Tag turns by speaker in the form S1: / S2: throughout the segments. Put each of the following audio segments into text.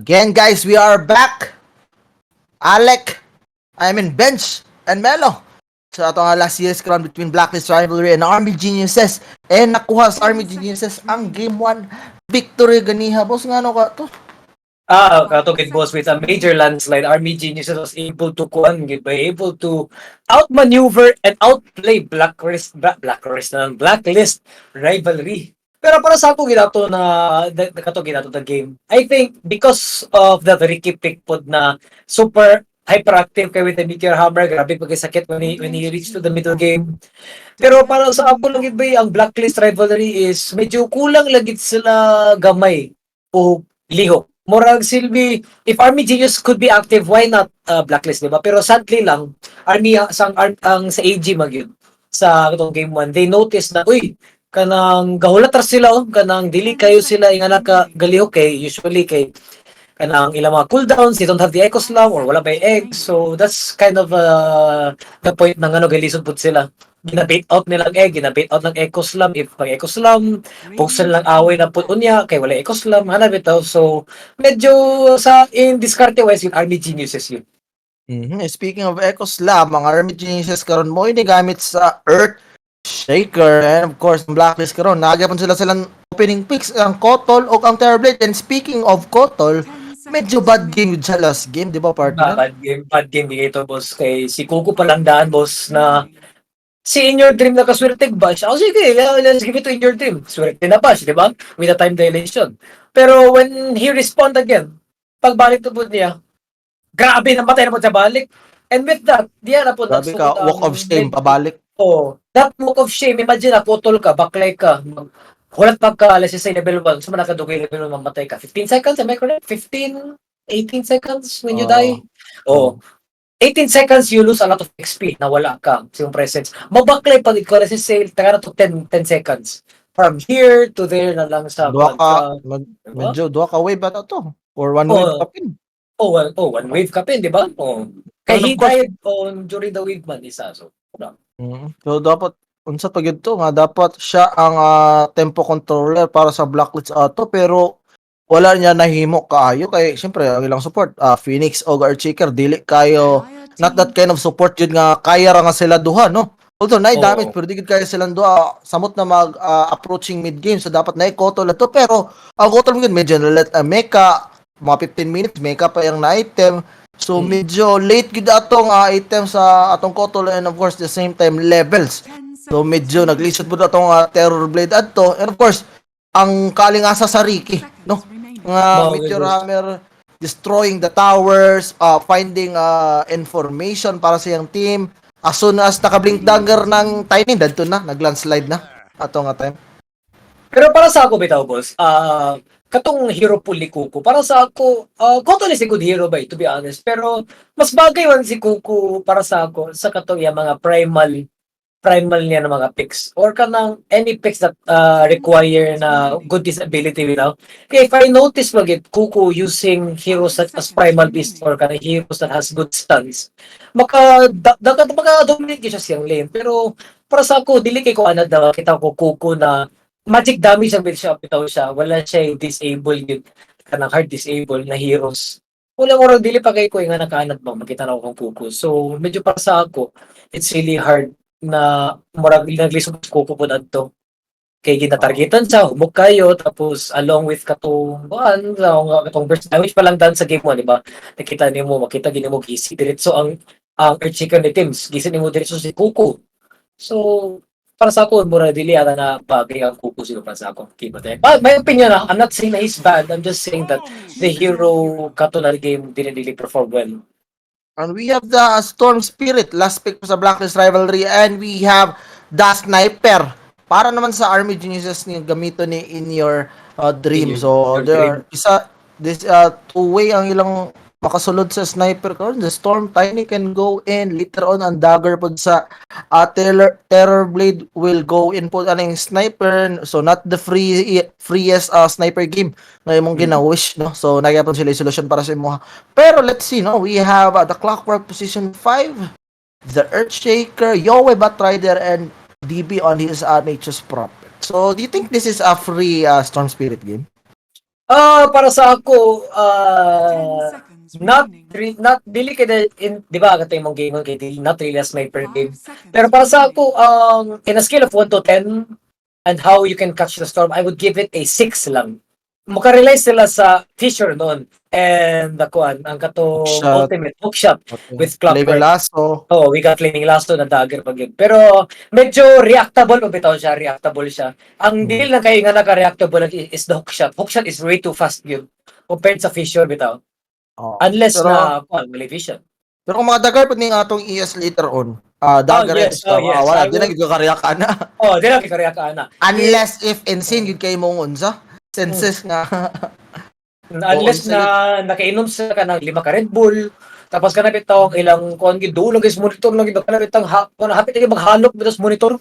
S1: Again, guys, we are back. Alec, I mean Bench, and Melo. Sa ato nga last series karon between Blacklist Rivalry and Army Geniuses. Eh, nakuha sa Army Geniuses ang game 1 victory ganiha. Boss, nga ano ka to?
S2: Ah, kato gid, boss, with a major landslide, Army Geniuses was able to kuan gid ba, able to outmaneuver and outplay Blacklist na lang, Blacklist Rivalry. Pero para sa ako ginato na kato ginato the game. I think because of the Riki pick pod na super hyperactive kay with the Meteor Hammer, grabe pag sakit when he reached to the middle game. Pero para sa ako lang gid ba, ang Blacklist Rivalry is medyo kulang lagi sila gamay o lihok. Murag silbi, if Army Genius could be active, why not Blacklist, di ba? Pero sadly lang, Army sa ang, ang sa AG magyud sa katong game 1, they noticed na uy, kanang gahulat ra sila oh, kanang dili kayo sila ingana ka galihok kay usually kay kanang ilang mga cooldowns, they don't have the Echo Slam or wala pa yung egg. So that's kind of the point ng ano galisod pud sila. Gina-bait out nilang egg, gina-bait out ng Echo Slam. If pag Echo Slam, buksan lang away na pud unya kay wala Echo Slam, hanap bitaw. So medyo sa in diskarte wise yung Army Geniuses yun.
S1: Speaking of Echo Slam, ang Army Geniuses karon mo ini gamit sa Earth Shaker and of course ang Blacklist karon nagyapon sila silang opening picks, ang Kotol o ang Terrorblade. And speaking of Kotol, medyo bad game yun sa last game, di ba, partner?
S2: Ah, bad game ito, boss. Kay si Kuku palang daan, boss, na si In Your Dream nakaswerte bash. Oh, sige, yeah, let's give it to In Your Dream. Swerte na bash, di ba? With the time dilation. Pero when he respond again, pagbalik to po niya, grabe, namatay na po siya balik. And with that, diya na po
S1: Grabe ka, walk of shame pabalik.
S2: Oh, that walk of shame, imagine na Kotol ka, baklay ka, hulat pagka, let's say level 1, so man nakadugay level 1, mamatay ka. 15 seconds, am I correct? 15, 18 seconds when you
S1: Oo.
S2: Die? Oh. 18 seconds, you lose a lot of XP, nawala ka sa iyong presence. Mabaklay pag ikaw, let's say, taga na to 10, 10 seconds. From here to there na lang sa,
S1: Duha ka,
S2: sa diba?
S1: Medyo duha ka wave ba to? Or one wave
S2: Oo.
S1: Ka pin.
S2: Oh, one, oh, one wave ka pin, di ba? Oh. Kay
S1: And of
S2: he
S1: course-
S2: died on during the wave man isa. So, wala.
S1: So dapat unsa pa gyud to nga dapat siya ang tempo controller para sa Blacklist ato, pero wala niya nahimo kaayo kay syempre ang ilang support, Phoenix o Earthshaker, dili kayo not that kind of support jud nga kaya ra nga sila duha, no? Although na
S2: Oo.
S1: Damage pero di gid kaya silang duha samot na mag approaching mid game, so dapat na Kotol ato. Pero ang Kotol gyud medyo na let mecha mga 15 minutes mecha pa yung na item. So medyo late gid atong item sa atong Kotol and of course the same time levels. So medyo naglisod pud atong Terror Blade adto and of course ang kalingasa sa Riki, no? Nga
S2: Mao,
S1: Meteor
S2: gyud.
S1: Hammer destroying the towers, finding information para sa iyang team. As soon as naka-blink dagger ng Tiny, dadto na, nag-landslide na ato nga time.
S2: Pero para sa ako bitaw, boss, katong hero pool ni Kuku, para sa ako, Kotol is a good hero ba, to be honest. Pero mas bagay man si Kuku para sa ako sa katong iya mga primal primal niya ng mga picks or kanang any picks that require na good disability. Kaya if I notice magit Kuku using heroes such as Primal Beast or kanang heroes that has good stuns, maka da, da, maka dominate siya siyang lane. Pero para sa ako dili kay ko anad na kita ko Kuku na magic damage ang siya bitaw siya, wala siya yung disable yun kanang hard disable na heroes. Wala mo dili pa kay ko nga nakaanad ba makita na ako kong Kuku. So medyo para sa ako it's really hard na murag naglisod sa Kuku pod adto kay ginatargetan siya, humok kayo, tapos along with katong kuan katong burst damage pa lang dan sa game 1, di ba? Nakita nimo, makita gini mo gisi diretso ang Earthshaker ni Tims, gisi nimo diretso si Kuku. So para sa ako mura dili ata na bagay ang Kuku siguro para sa ako. Keep it. But my opinion ah, I'm not saying na he's bad. I'm just saying that the hero kato na game didn't really perform well.
S1: And we have the Storm Spirit, last pick sa Blacklist Rivalry, and we have the Sniper. Para naman sa Army Geniuses ni gamito ni In Your Dream.
S2: In
S1: So
S2: Your
S1: there are, isa this two-way ang ilang makasulod sa sniper karon. The Storm, Tiny can go in later on, ang dagger pod sa Terror Blade will go in pod aning sniper. So not the freest sniper game nga imong gina-wish, no? So nagyapon sila yung solution para sa imo. Pero let's see, no? We have the Clockwork position 5, the Earthshaker, Yowe Batrider, and DB on his Nature's Prophet. So do you think this is a free Storm Spirit game?
S2: Ah, para sa ako, not dili kay in, di ba katong imong game kay dili not really a sniper game. Pero para sa ako, in a scale of 1 to 10 and how you can catch the storm, I would give it a 6 lang. Maka-rely sila sa Fissure noon and the kuan, ang katong
S1: Hookshot.
S2: Ultimate hookshot with
S1: Flaming
S2: Clockwork.
S1: Lasso.
S2: Oh, we got Flaming Lasso na dagger pag yun. Pero medyo reactable o bitaw siya, reactable siya. Ang deal lang kay nga naka-reactable lang is the hookshot. Hookshot is way too fast yun compared sa Fissure bitaw.
S1: Oh.
S2: Unless
S1: Pero-
S2: na kuan, Maleficent.
S1: Pero kung mga dagger pud ning atong ES later on, dagger
S2: Oh, yes.
S1: and
S2: Oh, yes.
S1: wala, di na gyud ka react ana.
S2: Oh, di lang kay ka ana.
S1: Unless if insane gyud kay mong unsa. Senses nga.
S2: Unless
S1: Oo,
S2: na nakainom sa ka ng lima ka Red Bull, tapos ka na bitaw ang ilang kuan gid dulo guys monitor lang gid ka na bitang ha, kuan hapit na gid maghalok bitaw sa monitor.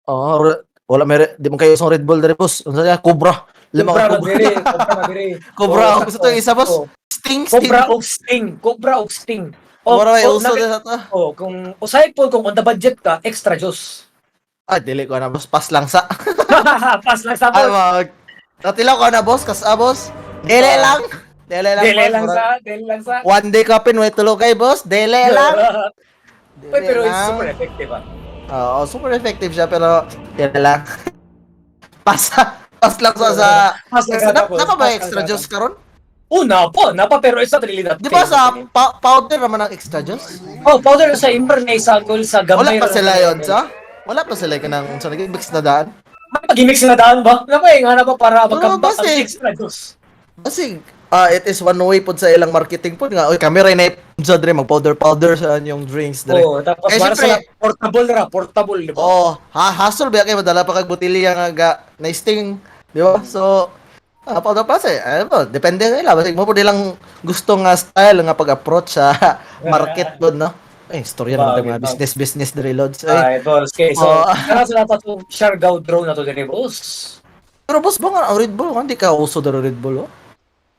S1: Oh, wala may di man kayo sa Red Bull diri, boss. Unsa niya? Cobra. Lima
S2: Cobra
S1: ka
S2: man
S1: Cobra.
S2: diri, Cobra man diri.
S1: Cobra.
S2: Oh,
S1: Gusto to yung isa, boss.
S2: Oh.
S1: Sting, Sting.
S2: Cobra og Sting, Cobra og Sting. Oh,
S1: Mura may
S2: oh,
S1: uso din sa to.
S2: Oh, kung usahay po kung on the budget ka, extra juice.
S1: Ah, dili ko na, boss. Pass lang sa.
S2: Pass lang sa
S1: Ay,
S2: boss.
S1: mag. Natilaw ko na, boss. Kas, ah, boss. Dili lang. Dili lang,
S2: Dili
S1: boss.
S2: lang sa, dili lang sa.
S1: One day kapin, may tulog kay boss. Dili lang.
S2: Uy,
S1: Dili
S2: pero it's
S1: lang.
S2: super effective ah.
S1: Oo, super effective siya, pero dili lang. Pass, pass lang sa
S2: Pass lang
S1: extra,
S2: sa
S1: na,
S2: boss.
S1: na pa ba
S2: Pass lang
S1: extra
S2: sa-
S1: juice karon?
S2: Oh, napa, napa pero it's not really that
S1: Di ba
S2: famous
S1: sa
S2: anymore.
S1: powder naman ang extra juice?
S2: Oh, powder sa Imber na isagol sa
S1: Wala
S2: gamay.
S1: pa sila yon sa? Wala pa sila kanang sa nag-mix na daan?
S2: Pag-mix na daan ba? Napa eh, nga na ba para magkambak
S1: basta
S2: ang
S1: eh.
S2: extra juice?
S1: Kasi it is one way pod sa ilang marketing pod nga, oy, kami ray na sa dre mag powder powder sa inyong drinks dre.
S2: Oh, tapos
S1: Eh,
S2: para
S1: siyempre-
S2: sa portable ra, portable, di ba?
S1: Oh, ha hassle ba kay madala pa kag botilya nga ga na sting, di ba? So, powder pa sa ano ba, depende sa ila basig mo pud ilang gusto nga style nga pag-approach sa market pod, no. Eh, istorya naman tayo mga
S2: Bagay,
S1: business business dre, lods. Ay,
S2: Ay, boss. Okay, so,
S1: Oh.
S2: tara sa nato itong Siargao drone na to diri, boss.
S1: Pero boss ba nga ang Red Bull, hindi ka uso daro Red Bull, oh.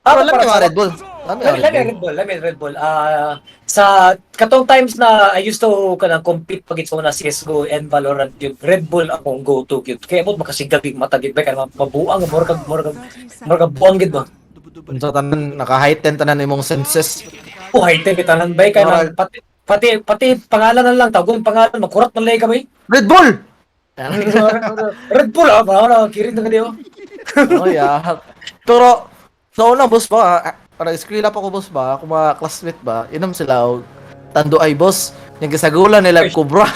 S2: Ah,
S1: Pero alam
S2: para
S1: niyo mga Red Bull. Alam niyo
S2: Lami,
S1: mga
S2: lami
S1: Red Bull.
S2: Red Bull, lami Red Bull. Ah, sa katong times na I used to kanang compete pag it's na CS:GO and Valorant yun, Red Bull akong go-to gyud. Kaya mo makasigab yung mata gyud ba kay mabuang mura kag buang gyud ba.
S1: Unsa tanan naka-heighten tanan imong senses.
S2: Oh, high-tech tanan ba kay
S1: Murag-
S2: pati pati pati pangalan na lang tawgon pangalan makurat man lay kami.
S1: Red Bull.
S2: Red Bull ah, para kirit na kadiyo.
S1: Oh yeah. Pero sa una, boss ba, para screen up ako, boss ba, kung mga classmate ba, inom sila og Tanduay, boss. Nagasagulan nila og Cobra.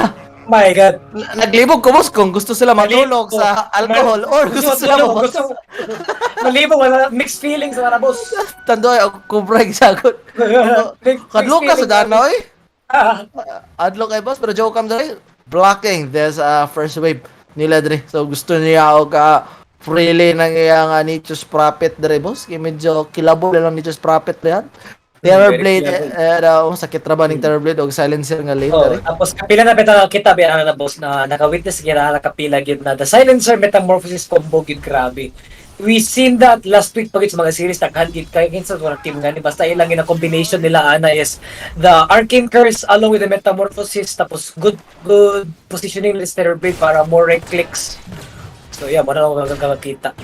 S2: My God.
S1: Naglibog ko, boss, kung gusto sila matulog
S2: Malibog.
S1: sa alcohol or gusto sila
S2: matulog,
S1: mo
S2: malibog, wala mixed feelings wala, boss.
S1: Tanduay og Cobra gisagot. Kadlok ka sa dana oy.
S2: Ah,
S1: Adlok kay boss, pero joke kam dre blocking this first wave nila dre. So gusto niya og freely nang iyang Nature's Prophet dre, boss. Kay medyo kilabo lang Nature's Prophet diyan. Terror
S2: Very
S1: Blade
S2: killable.
S1: sakit ra ba ning Terror Blade og silencer nga lane
S2: Oh,
S1: dre.
S2: tapos kapila na bitaw kita ba na boss na naka-witness kita na kapila gyud na the silencer metamorphosis combo gyud, grabe. We seen that last week pag sa mga series daghan gyud kay kinsa walang team gani basta ilang gina combination nila ana is the Arcane Curse along with the metamorphosis, tapos good good positioning ni Terror Blade para more right clicks. So yeah, mo na lang kita.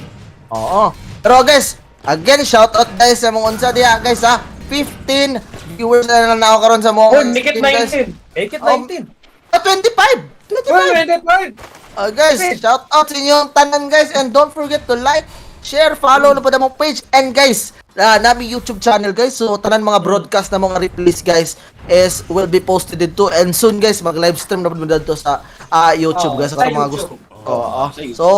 S1: Oo. Pero guys, again, shout out guys sa mga unsa diha guys ha. 15 viewers na lang na ako karon sa mga
S2: Oh, make it
S1: stream, guys.
S2: 19. Make it 19.
S1: Ah, 25. 25.
S2: 25.
S1: Guys, shout out sa inyong tanan guys and don't forget to like, share, follow na po na mong page and guys, nami YouTube channel guys. So tanan mga broadcast na mga replays guys is will be posted dito and soon guys mag live stream na po dito sa YouTube
S2: Oo,
S1: guys
S2: sa
S1: sa mga
S2: YouTube.
S1: gusto. Oo.
S2: Sa YouTube.
S1: So,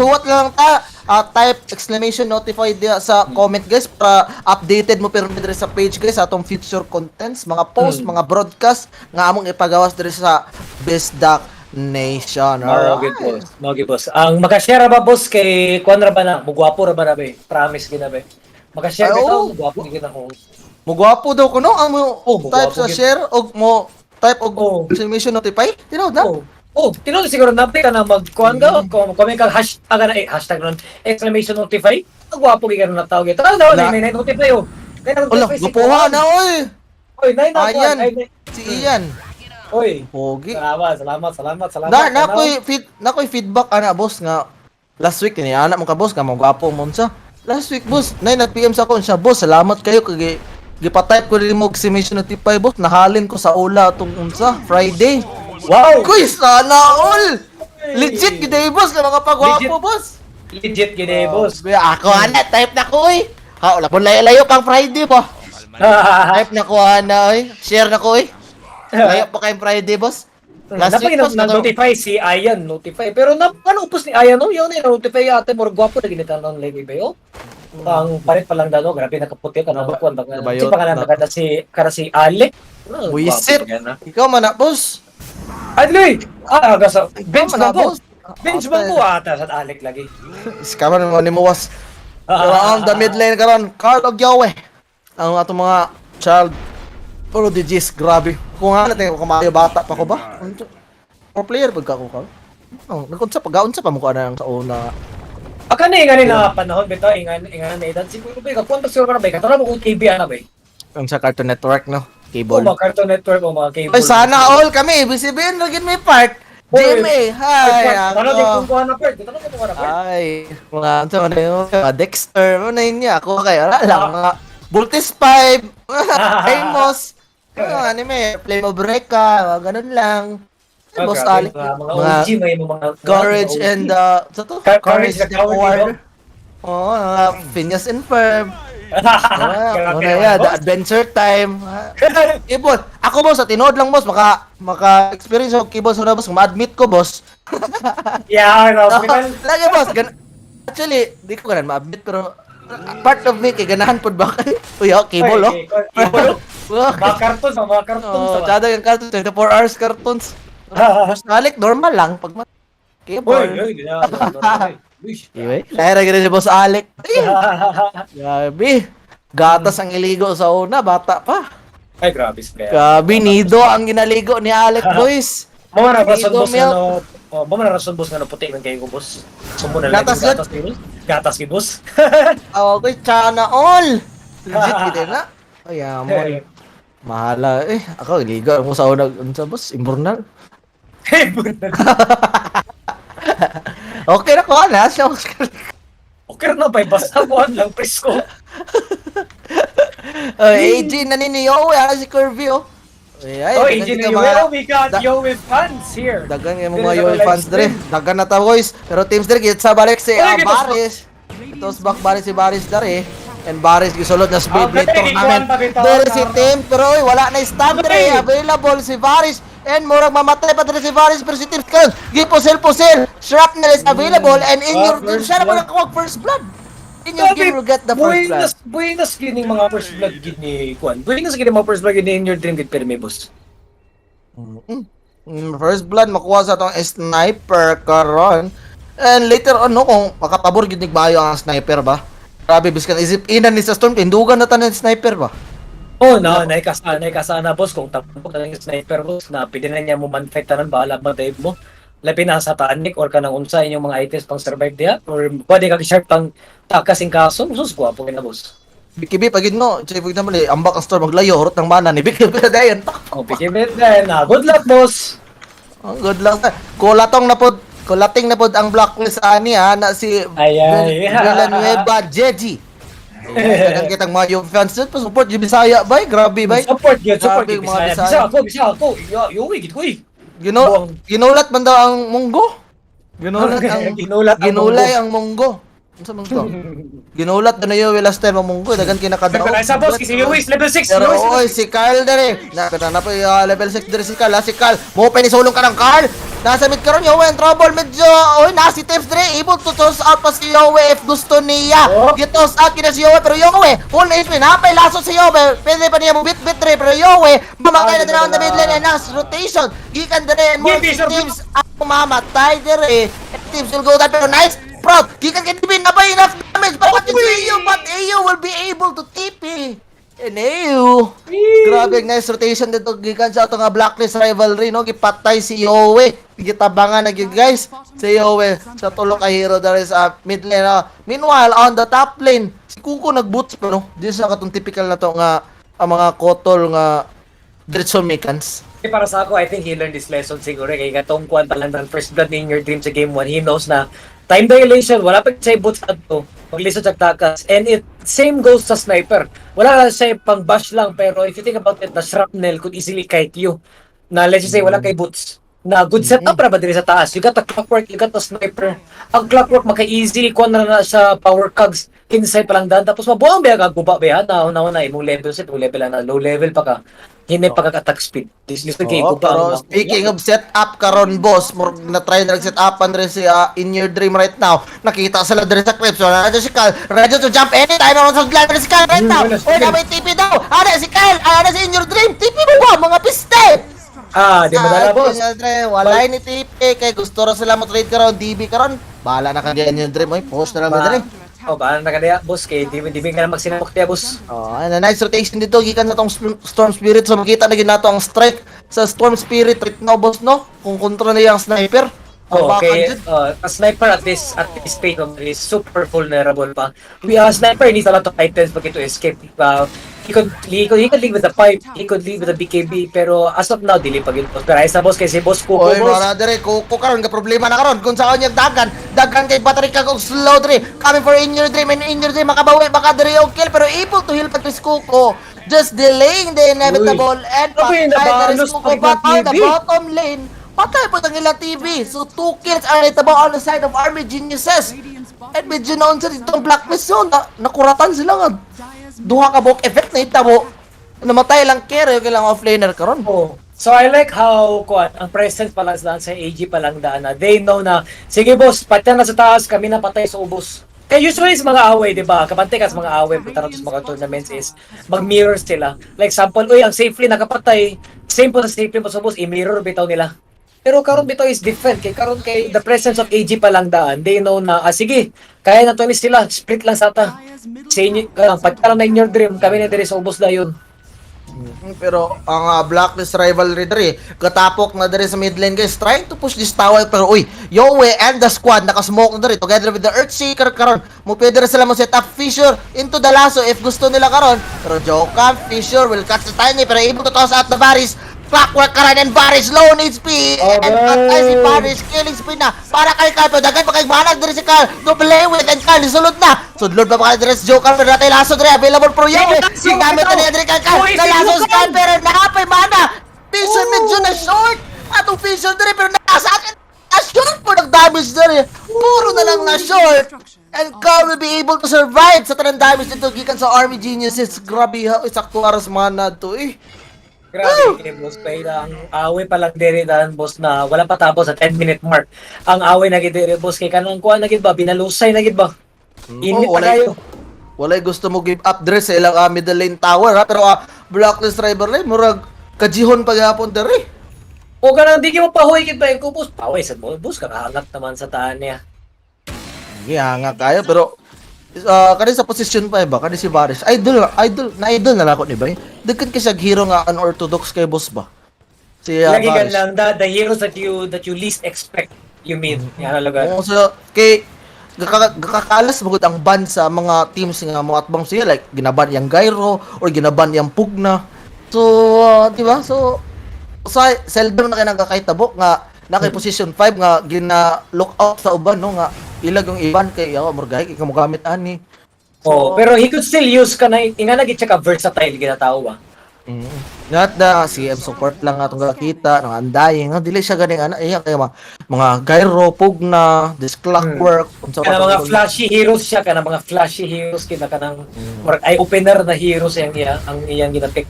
S1: what lang ta, type exclamation notify diya sa comment guys para updated mo pero diri sa page guys sa atong future contents, mga post, mga broadcast nga among ipagawas diri sa Bisdak Nation.
S2: Mao
S1: Alright.
S2: gyud, boss. Mao gyud, boss. Ang makashare ba, boss, kay kuan ra ba na, mugwapo ra ba na be? Promise gid na be. Makashare
S1: Ay,
S2: bitaw
S1: oo.
S2: mugwapo gid ako.
S1: Mugwapo daw kuno ang mo
S2: Oh,
S1: type
S2: mugwapo
S1: sa
S2: gyud.
S1: share og mo type og
S2: Oh.
S1: exclamation notify. Tinuod na.
S2: Oh. Oh, tinuod siguro na ka na magkuan ka, kung kami kag hashtag na eh, hashtag nun, exclamation notify. Ang gwapo gid na tawag ito. Ah, no,
S1: Na-
S2: nay nay notify oh. Nay
S1: Ala,
S2: notify si
S1: gupuha
S2: Kuan.
S1: na oy.
S2: Oy, nay na kuan.
S1: Ayan.
S2: Ay, nay.
S1: Si Ian.
S2: Oy.
S1: Pogi.
S2: Salamat, salamat, salamat, salamat.
S1: Na nakoy feedback ana boss nga last week ni ana mo ka boss nga mo gwapo mo unsa. Last week, boss, 9 PM sa ako siya, "Boss, salamat kayo kay gipa-type ko rin mo exclamation notify, boss. Nahalin ko sa ula atong unsa, Friday." Kuy, sana all! Legit gid eh, boss, nga makapagwapo,
S2: Legit.
S1: Boss.
S2: Legit gid eh, boss.
S1: Ako ana, type na ko oy. Ha, wala po layo-layo pang Friday po. Type na ko ana oy. Share na ko oy. Layo pa kayong Friday, boss. Last
S2: Napay
S1: week, boss,
S2: na notify si Ayan, notify. Pero na ano upos ni Ayan no, yun na notify ate mo gwapo na ginita ng live ba yo. Ang parit pa lang dano, grabe nakaputi ka na kuan ba.
S1: Nabayot
S2: Si pangalan
S1: na.
S2: kada si kada si Alec. Ah,
S1: Buisit.
S2: gwapo na.
S1: Ikaw man na, boss.
S2: Adloy. Ah, gasa bench
S1: Ikaw man na,
S2: ba ko?
S1: boss.
S2: Bench ba ko ata sa Alec lagi.
S1: Scammer mo ni Muwas. Pero on the mid lane karon, Carl Ogyawe. Ang atong mga child prodigies, grabe. Kung nga natin, kung kamayo bata pa ko ba? Pro player pag ka ko ka. Oh, nagkunsa pa gaunsa pa mo ko ana sa una.
S2: Aka na ingani na panahon bitaw ingan ingan na edad siguro ba kakuan pa siguro ka na ba katara mo kung TV ana ba.
S1: Ang sa Cartoon Network, no?
S2: O
S1: Cable.
S2: mga Cartoon Network o mga cable.
S1: Ay, sana all kami. Ibig sabihin, lagin may part. GMA, hi.
S2: Ano di
S1: Ako.
S2: kung kuha na part? Ano kung kuha na part?
S1: Ay, mga ano man yun, mga Dexter, ano na yun niya. Ako kay, wala lang, mga Voltes 5, Famous, mga anime, Flame of Recca, mga ganun lang.
S2: Ah,
S1: Boss
S2: grabe,
S1: Alec,
S2: mga
S1: mga
S2: OG, may mga
S1: Courage
S2: mga OG.
S1: and, sa to?
S2: Courage the Cowardly
S1: Coward.
S2: Dog.
S1: Oo, mga Phineas and Ferb. Ah,
S2: Grabe
S1: ano
S2: naman,
S1: yan, The
S2: boss.
S1: Adventure Time. Ah, eh, boss, ako boss, sa tinood lang boss, maka experience ako kay boss, una boss, ma-admit ko boss.
S2: Yeah, no, hospital.
S1: Lagi boss, actually, di ko ganan ma-admit pero part of me kay ganahan pod ba kay Uy, oh, cable oh.
S2: Ay, cable, oh.
S1: Oh,
S2: Mga cartoons, mga cartoons.
S1: oh, tsada yung cartoons, 24 hours cartoons. Boss Alec, normal lang pag
S2: Uy,
S1: cable.
S2: uy, gina. Uy.
S1: Iwe, lahira gina si Boss Alec. Ay, grabe. Gatas ang iligo sa una, bata pa.
S2: Ay, grabe siya.
S1: Grabe, nido ang ginaligo ni Alec, boys.
S2: Mo na rason
S1: Nido
S2: boss
S1: milk.
S2: nga no. Oh, mo na rason boss nga no puti man kayo ko boss. Sumo na lang
S1: Gatas
S2: gatas gatas ni boss. Gatas ni boss.
S1: Tawag ko, tsana all. Legit, gid na. Ay, amon. Mahala eh. Ako, iligo mo sa una, unsa boss, imbornal.
S2: Hey, buta.
S1: Okay na ko na siya.
S2: Okay na ba basta kuan lang presko.
S1: Ay, AJ na ni Yowe, ana si Kirby oh. Ay, ay,
S2: Oh,
S1: dagan
S2: AJ
S1: kita
S2: na
S1: mga-
S2: Yowe, we got Yowe fans here.
S1: Dagan yung
S2: Dili
S1: mga
S2: sa
S1: Yowe
S2: live
S1: fans dre.
S2: stream.
S1: Dagan na ta boys. Pero teams dre git sa balik si
S2: Oy, gitos-
S1: Baris. Tos back Baris si Baris dre. And Baris gisulod na sa
S2: Ah,
S1: Beyblade
S2: pwede,
S1: tournament.
S2: gikuan pa bitaw,
S1: Dere si
S2: tama.
S1: team pero oy, wala na stab dre.
S2: Oy!
S1: Available si Baris. And murag mamatay pa dre si Baris pero si team karon gipusil-pusil. Shrapnel is available and in
S2: Ah,
S1: your team
S2: first
S1: siya na
S2: blood.
S1: nakakuha first blood. In your game will get the first blood.
S2: Buenas, buenas gini mga first blood gid ni Kuan. Buenas gini mga first blood gid ni in your dream gid pirmi boss.
S1: First blood makuha sa atong sniper karon. And later on no kung makapabor gid nigbayo ang sniper ba. Grabe biskan isip ina ni sa storm tindugan na tanan sniper ba.
S2: Oh, na, naikasana boss kung tapok na lang yung sniper boss na pwede na niya mo manfight tanan bahala ba dive mo. Labi na sa tanik or kanang unsa inyong mga items pang survive diha or pwede ka sharp pang takas in kaso sus gwapo kay na boss.
S1: BKB pag yun no, say for example, eh, ambak ang storm maglayo hurot ng mana ni BKB na dayon. Tak.
S2: Oh, BKB then ah, good luck boss.
S1: Oh, good luck. Kulatong na pod, kulating na pod ang blacklist ani ha na si
S2: Ay, ay.
S1: Villanueva Jeji. Dagan kitang mga yung fans dun, pa-support yung Bisaya bay, grabe bay.
S2: Support gyud, support
S1: Grabe
S2: gyud
S1: yung mga
S2: Bisaya.
S1: Bisaya.
S2: Bisaya ako, Bisaya ako. Yo, yo gid ko eh.
S1: Gino, ginulat man daw ang munggo. Ginulat ang
S2: Ginulat ang
S1: ginulay ang munggo. Unsa man to? Ginulat na niyo last time ang munggo, dagan kinakadaog.
S2: Sa boss kasi Lewis level 6,
S1: Pero
S2: Lewis.
S1: oy, si Carl dere. Na kana na pa level 6 dere si Carl, ah, si Carl. Mo pa ni sulong ka ng Carl. Nasa mid karon Yowe in trouble medyo. Oy, nasi tips dere able to toss out pa si Yowe if gusto niya.
S2: Oh.
S1: Gitos out kina si Yowe pero Yowe full HP napay laso si Yowe. Pwede pa niya mo bit bit dere pero Yowe mamatay na
S2: Ah,
S1: dere on the mid lane
S2: wala.
S1: and nice rotation. Gikan dere and more
S2: Give me some-
S1: teams ang mamatay dere. Teams will go down pero nice Proud. Gikan kay Divin na ba enough damage but what is AU but AU will be able to TP. And AU. Grabe ang nice rotation dito gikan sa ato nga Blacklist rivalry no gipatay si Yowe. Gitabangan na gyud guys si Yowe sa tulo ka hero there is a mid lane. Ah. Meanwhile on the top lane si Kuko nagboots pa no. Di sa katong typical na to nga ang mga kotol nga diretso mechans.
S2: Eh, para sa ako, I think he learned this lesson siguro. Kay katong kuan pa lang ng first blood in Your Dream sa game 1, he knows na time dilation, wala pa siya boots adto. Maglisod sa takas. And it same goes sa sniper. Wala siya pang bash lang, pero if you think about it, the Shrapnel could easily kite you. Na let's just say wala kay boots. Na good setup ra ba diri sa taas. You got the Clockwork, you got the sniper. Ang Clockwork maka-easy kuan na na sa power cogs inside pa lang dan, tapos mabuang ba ka guba ba na na na imong level set, imong level na low level pa ka, hindi pa ka attack speed. This lisod kay
S1: Oo,
S2: guba.
S1: Pero speaking of setup karon, boss, more na try na set upan rin si In Your Dream right now. Nakita sila diri sa clips. So, na si Kyle, ready to jump anytime on sa glad si Kyle right now.
S2: Wala,
S1: Oy, na may TP daw. Ana si Kyle, ana si In Your Dream. TP mo ba mga piste?
S2: Ah, di madala, boss.
S1: In Your Dream, wala ni TP kay gusto ra sila mo trade karon, DB karon. Bahala na ka In Your Dream, oy, post na lang diri.
S2: Oh, bahala na kaniya, boss, kay di ka na magsinabok tiya, boss.
S1: Oh, and a nice rotation dito gikan sa tong Storm Spirit. So makita na gyud nato ang strike sa Storm Spirit right now, boss, no? Kung kontra na yung sniper.
S2: Oh,
S1: Ang
S2: okay.
S1: jud.
S2: A sniper at this state of is super vulnerable pa. We sniper needs a lot of items pag to escape. He could leave with the pipe, he could leave with the BKB, pero as of now dili pa gyud, boss. Pero ay sa boss kay si Boss Kuko,
S1: Oy,
S2: boss.
S1: mga dire, Kuko karon ka problema na karon kung saan niya dagan, dagan kay battery kag og slow dire. Coming for In Your Dream and In Your Dream makabawi baka dire og kill, pero able to heal pa Chris Kuko. Just delaying the inevitable and
S2: Grabe,
S1: patay dire
S2: nabalos
S1: Kuko
S2: pa
S1: but on the
S2: TV.
S1: Bottom lane. Patay po ang ilang TV. So two kills are itabo on the side of Army Geniuses. And medyo naon sa ditong Blacklist zone, na, nakuratan sila nga. Duha ka buok effect na itabo. Namatay lang carry yung ilang offlaner karon.
S2: Oh. So I like how kuan ang presence pa lang sa AG pa lang daan na they know na sige, boss, patay na sa taas, kami na patay sa ubos. Kaya usually sa mga away, di ba? Kabante ka sa mga away, punta na sa mga tournaments is mag-mirror sila. Like example, uy, ang safely nakapatay, same po sa safely mo sa ubos, i-mirror bitaw nila. Pero karon bitaw is different kay karon kay the presence of AG pa lang daan, they know na ah, sige, kaya na to ni sila, split lang sa ta. Sa inyo, pagka na In Your Dream, kami na diri sa ubos dayon.
S1: Pero ang Blacklist Rivalry diri, katapok na diri sa mid lane, guys, trying to push this tower, pero uy, Yowe and the squad naka-smoke na diri together with the Earthshaker karon. Mo pwede ra sila mo set up Fissure into the lasso if gusto nila karon. Pero Jokam, Fissure will catch the Tiny pero able to toss out the Varus. Clockwork karon and Varus low on HP and patay si Varus, killing spree na para kay Kyle, pero daghan pa kay manag diri si Kyle to play with and Kyle sulod na. Sudlod pa pa kay diri si Joker pero natay lasso diri available for Yowe. Ginamit na niya diri kay Kyle.
S2: Uy, si
S1: Nalaso si
S2: Joker!
S1: Kyle pero nakapay mana. Vision medyo na short. Atong Vision diri pero nasa akin. Na short po nag-damage diri. Puro na lang na short. And Carl will be able to survive sa tanang damage dito gikan sa Army Geniuses. Grabe ha, sakto aras mana to eh.
S2: Grabe kay boss, kay ang away pa lang diri daan, boss, na wala pa tapos sa 10 minute mark. Ang away na gid diri, boss, kay kanang kuan na gid ba, binalusay na gid ba. Init
S1: Oh,
S2: pa kayo.
S1: Walay gusto mo give up diri sa ilang middle lane tower ha, pero Blacklist Rivalry murag kajihon pa gihapon diri.
S2: O kanang di mo pahuy gid ba ko, boss. Paway sad mo, boss, kakahangat naman sa taan niya.
S1: Nga kayo pero kani sa position pa eh ba kani si Varus, idol idol na idol na nako ni ba, daghan kay siya hero nga unorthodox kay boss ba si
S2: Lagi ka
S1: Varus.
S2: lang the heroes that you least expect, you mean. Yan lugar.
S1: Oo, so kay gakakalas magud ang ban sa mga teams nga moatbang siya, like ginaban yang Gyro or ginaban yang Pugna. So, di ba? So sa seldom na kay nagkakaitabo nga na kay position 5 nga gina look out sa uban, no, nga ilag yung iban kay yawa murgay kay mo gamit ani.
S2: Oh, pero he could still use ka na inga na gid siya ka versatile gid na tao ba.
S1: Not the CM support lang atong gakita ng Undying nga dili siya ganing ana iya kay mga Gyro, Pugna, this Clockwork, unsa pa
S2: Kana
S1: to.
S2: Mga flashy heroes siya, kana mga flashy heroes kita, kanang murag eye opener na heroes yang iya ang iyang gina-pick.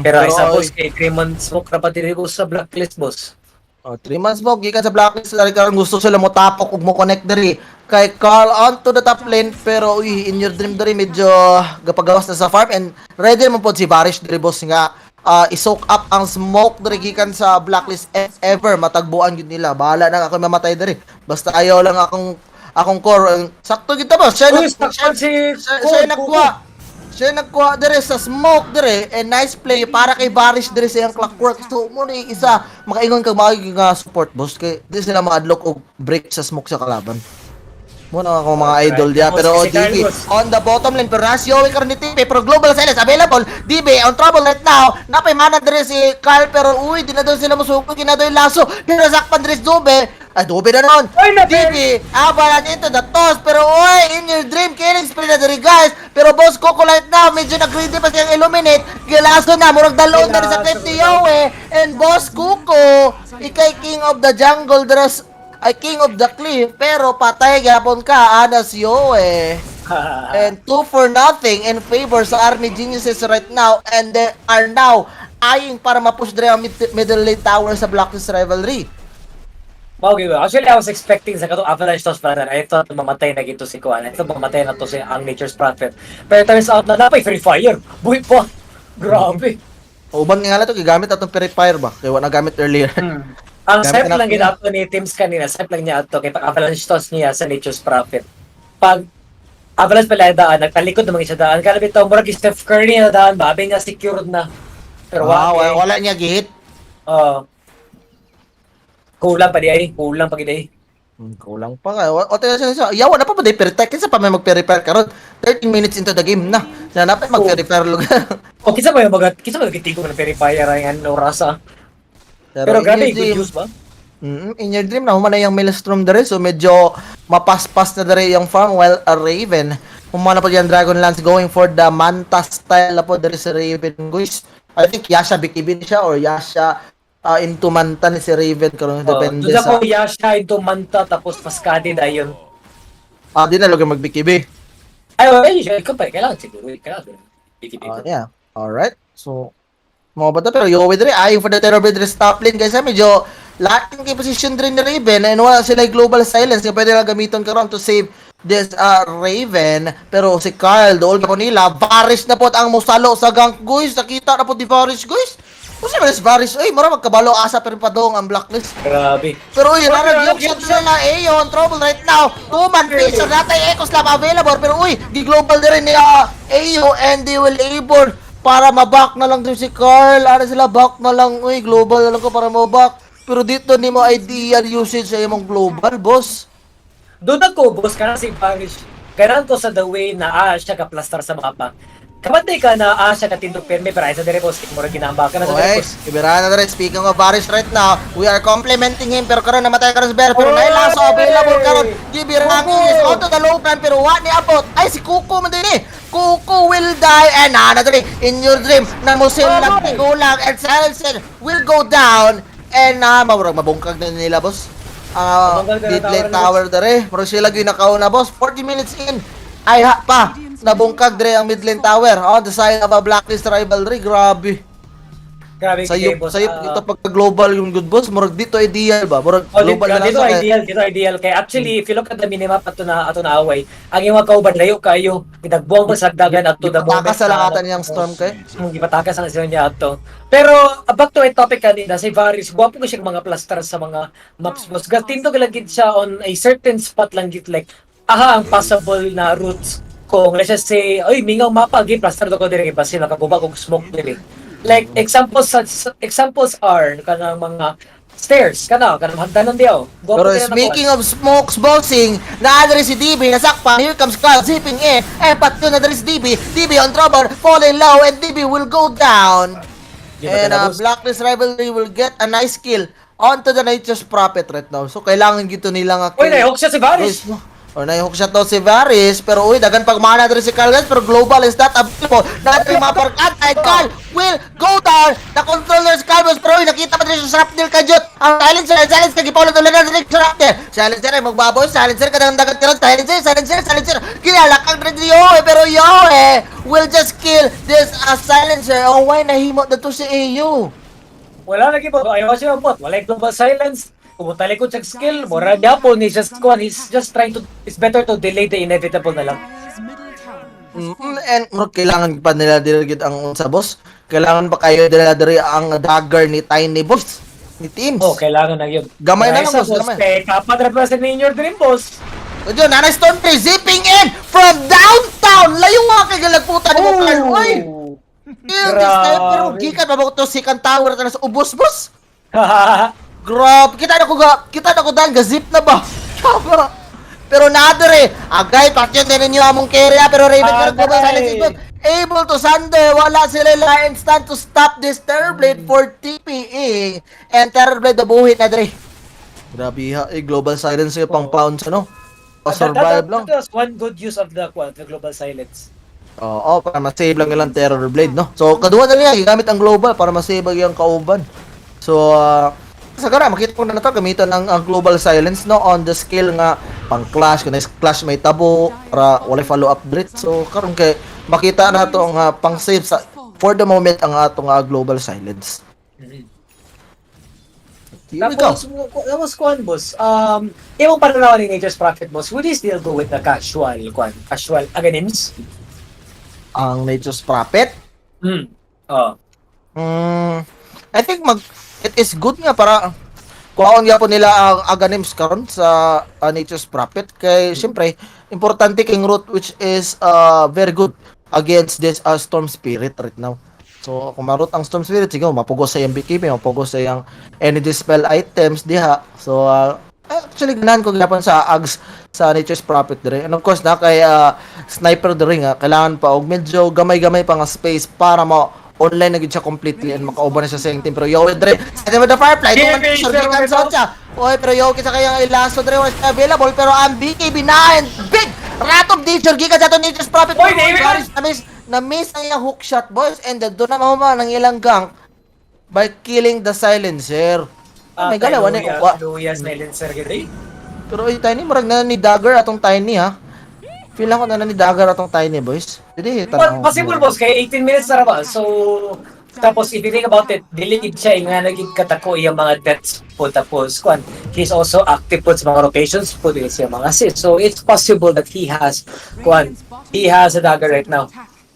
S2: Pero isa, boss, kay 3 months smoke ra pa diri, boss, sa Blacklist, boss.
S1: Oh, 3 months mo gikan sa Blacklist dari karon gusto sila mo tapok ug mo connect diri kay Carl onto the top lane, pero uy, In Your Dream diri medyo gapagawas na sa farm and ready naman pod si Varus diri, boss, nga i-soak up ang smoke diri gikan sa Blacklist. If ever matagbuan gyud nila, bahala na ako mamatay diri basta ayaw lang akong core. Sakto gid ta, boss, siya
S2: Uy, sakto si
S1: siya nagkuha dire sa smoke dire and nice play para kay Varus dire sa iyang Clockwork. So mo ni isa makaingon kag maagi nga support, boss, kay di sila maadlok og break sa smoke sa kalaban. Mo na ako mga idol dia.
S2: Tapos
S1: Pero
S2: si
S1: DB
S2: Carlos.
S1: on the bottom lane, pero nas Yowie karon ni TP, pero global silence available. DB on trouble right now. Napay mana diri si Carl, pero uy, di na daw sila musuko, ginado yung laso. Pinasakpan diri si Dube. Ay, Dube na noon.
S2: Ay, nape!
S1: DB avalanche into the toss, pero uy, in your dream killing spree na diri, guys. Pero Boss Coco right now, medyo nag-greedy pa siyang illuminate. Gilaso na, murag dalon na rin sa cliff ni Yowie. And Boss Coco, ikay king of the jungle dress, ay king of the cliff, pero patay gyapon ka, anas Yowie. And 2 for nothing in favor sa Army Geniuses right now, and they are now eyeing para ma-push dre ang middle lane tower sa Blacklist Rivalry.
S2: Okay ba? Actually, I was expecting sa katong avalanche toss pa. I thought mamatay na gito si Kuan. I thought mamatay na to si ang Nature's Prophet. Pero turns out na napay free fire. Buhi pa. Grabe.
S1: Uban nga lang to gigamit atong purifier ba? Kay wa nagamit earlier.
S2: Ang
S1: Gamit
S2: step
S1: na
S2: lang
S1: natin.
S2: ginato ni Teams kanina, step lang niya ato kay pag avalanche toss niya sa Nature's Prophet. Pag avalanche pala daan, nagtalikod naman siya daan. Kala bitaw murag Steph Curry na daan, babi niya secured na. Pero
S1: Ah,
S2: wala.
S1: wala niya gihit.
S2: Oh. Kulang pa di ay, kulang pa gid ay.
S1: Kulang pa ka. O tayo siya. Yawa na pa ba protect kinsa pa may mag-prepare karon? 13 minutes into the game na. Na napay mag-prepare lugar.
S2: O kinsa ba yung mga kinsa ba gitigo ng purifier ay ang orasa? Pero
S1: in
S2: grabe
S1: your
S2: good
S1: dream,
S2: use ba?
S1: In your dream na humana yung Maelstrom dere, so medyo mapaspas na dere yung farm while a Raven humana pa yung Dragon Lance going for the Manta style na po dere si Raven, guys. I think Yasha BKB ni siya or Yasha into Manta ni si Raven karon, depende
S2: Doon
S1: sa
S2: ako Yasha into Manta tapos Pascadi dayon.
S1: Ah, di na lugar mag BKB.
S2: Ay, oh, ay, siya, ikaw pa, kailangan siguro, kailangan. BKB.
S1: Ah, yeah. Alright. So, mga bata, pero Yowie dere, eyeing for the Terror Blade top lane, guys. Ha, medyo laking kay position dere ni Raven and wala sila yung global silence kaya pwede lang gamiton karon to save this Raven. Pero si Carl, dool ko nila, Varus na po ang musalo sa gank, guys. Nakita na po di Varus, guys. Kung si Varus, Varus, ay, mura magkabalo asa pero padong ang Blacklist.
S2: Grabe.
S1: Pero uy, rarag yung shot na na Aeon, trouble right now. Two-man pressure, natay Echo Slam available. Pero uy, di-global na rin ni Ayo and they will able para maback na lang din si Carl. Ano sila, back na lang. Uy, global na lang ko para maback. Pero dito ni mo ideal usage sa imong global, boss.
S2: Doon ako, boss, kana si Varus. Kailangan ko sa the way na siya ka-plaster sa mapa. Kamantay ka na siya katindog pirme, pero ay sa dire, boss, mura ginamba ka na sa dire,
S1: Okay,
S2: boss.
S1: ibirahan na rin. Speaking of Varus right now, we are complimenting him. Pero karon namatay karon si Bear. Pero
S2: Oy!
S1: nailaso available karon. Gibirangin is onto the low ground pero wa ni abot. Ay, si Kuko man din eh. Kuko will die and na diri in your dream na musil lang tigulang and Silencer will go down and na murag mabungkag na nila, boss. Ah,
S2: Mabungkag na
S1: mid lane
S2: tower,
S1: tower dere. Murag sila gyud nakauna, boss. 40 minutes in. Ay ha pa. Nabungkag dere ang mid lane tower on the side of a Blacklist Rivalry. Grabe.
S2: Grabe kay
S1: Sayop,
S2: boss.
S1: sayop ito pagka global yung good, boss. Murag dito ideal ba? Murag
S2: Oh, dito,
S1: global na lang
S2: dito
S1: sa
S2: ideal, dito ideal kay actually if you look at the minimap ato na away, ang imong kauban layo kayo, gidagbuang pa sa dagan at to the moment.
S1: Gipatakas sa langatan niyang storm kay.
S2: Gipatakas ang siya niya ato. Pero back to my topic kanina, si Varus, gwapo ko siya mga plaster sa mga maps, boss. Gatindog lang gid siya on a certain spot lang gid, like aha ang possible na routes kung let's just say, oy, mingaw mapa, gi plaster do ko diri basin makaguba kog smoke diri. Like examples such examples are kanang mga stairs kana kanang hagdanan diaw. Gwapo
S1: Pero
S2: kaya na
S1: speaking of smokes bossing, naadre si DB, nasakpan, here comes Carl zipping in, eh patyo na diri si DB, DB on trouble, falling low, and DB will go down.
S2: Di ba
S1: And
S2: na, boss?
S1: Blacklist Rivalry will get a nice kill onto the Nature's Prophet right now. So kailangan gito nila nga
S2: Uy, na-hook siya si Varus.
S1: Guys, or na-hook shot daw si Varus, pero uy, dagan pagmana diri si Carl, guys, pero global is not available. Natin maparkat and Carl will go down. The controller si Carlos, pero uy, nakita pa diri sa shrapnel kajut. Ang silencer, ang silencer, gipaulo tuloy na diri sa shrapnel. Silencer ay magbaboy, silencer kadang dagat karon, silencer, silencer, silencer. Kinalakang diri si Yoe, pero Yoe will just kill this silencer. Oh, why nahimo na to si AU?
S2: Wala lagi po. Ayaw siya bot. Wala yung global silence. Kung talikod siya skill, mura gyapon ni just kuan, he's just trying to, it's better to delay the inevitable na lang.
S1: And murag kailangan pa nila diri gid ang unsa, boss. Kailangan pa kayo nila diri ang dagger ni Tiny, boss. Ni Teams.
S2: Oh, kailangan na yun.
S1: Gamay na lang,
S2: Kaya
S1: boss, gamay.
S2: Kay kapat ra pa sa in your dream, boss.
S1: So yun, Nana Storm 3 zipping in from downtown. Layo nga kay galagputan mo, Carl. Uy! Kill this time, pero
S2: Grabe.
S1: gikan pa ba to second tower na sa ubos, boss? Grabe, kita na ko ga, kita na ko dahil ga-zip na ba? Kaba. Pero nadere, agay patyon din ninyo among carry, pero Raven
S2: Agay.
S1: karon, Global Silence is good. Able to sunder, wala sila instant to stop this Terrorblade for TPE. And Terrorblade nabuhi na dre. Grabe ha, eh, Global Silence yung pang pounds ano. Pa-survive lang.
S2: That was one good use of the, kwan, the Global Silence.
S1: Oo, para ma-save lang ilang Terror Blade, no? So, kaduha na niya, gigamit ang global para ma-save ang iyang kauban. So, sa gara, makita ko na to, gamitan ang Global Silence, no? On the scale nga, pang clash, kung clash may tabo, para walay follow-up threat. So, karon kay, makita na to ang pang save sa, for the moment, ang atong Global Silence. Ikaw.
S2: Tapos kwan, boss, imong pananaw ni Nature's Prophet, boss, would you still go with the casual, kwan, casual Aghanims?
S1: Ang Nature's Prophet?
S2: Oh.
S1: I think it is good nga para kuhaon gyapon nila ang Aghanims karon sa Nature's Prophet kay syempre importante king root, which is very good against this Storm Spirit right now. So kung marot ang Storm Spirit, sige, mapugos sa iyang BKB, mapugos sa iyang energy spell items diha. So actually ganahan ko gyapon sa Ags sa Nature's Prophet dire. And of course na kay sniper dire nga kailangan pa og medyo gamay-gamay pa nga space para mo online na gid siya completely and makauban na siya sa iyang team. Pero Yowie dre sa team of the Firefly
S2: Yeah,
S1: yeah,
S2: sir,
S1: sure
S2: sir,
S1: siya. Oy, pero Yowie sa kayang ilaso dre, wala siya available, pero ang BKB na and big Wrath of Nature gikan sa ato Nature's Prophet.
S2: Oy, David!
S1: Na-miss ang iyang hook shot, boys, and doon na mahuman ang ilang gank by killing the silencer. Oh, may galaw ano yung kuha.
S2: Luya silencer gid eh.
S1: Pero ay, Tiny, murag na ni Dagger atong Tiny ha. Feel ako na ni Dagger atong Tiny, boys. Hindi,
S2: Well, possible, boss, kay 18 minutes na ra ba? So tapos if you think about it, dili gid siya nga naging katako iyang mga deaths po, tapos kwan, he's also active po sa mga rotations po din siya mga assists. So it's possible that he has kwan, he has a dagger right now.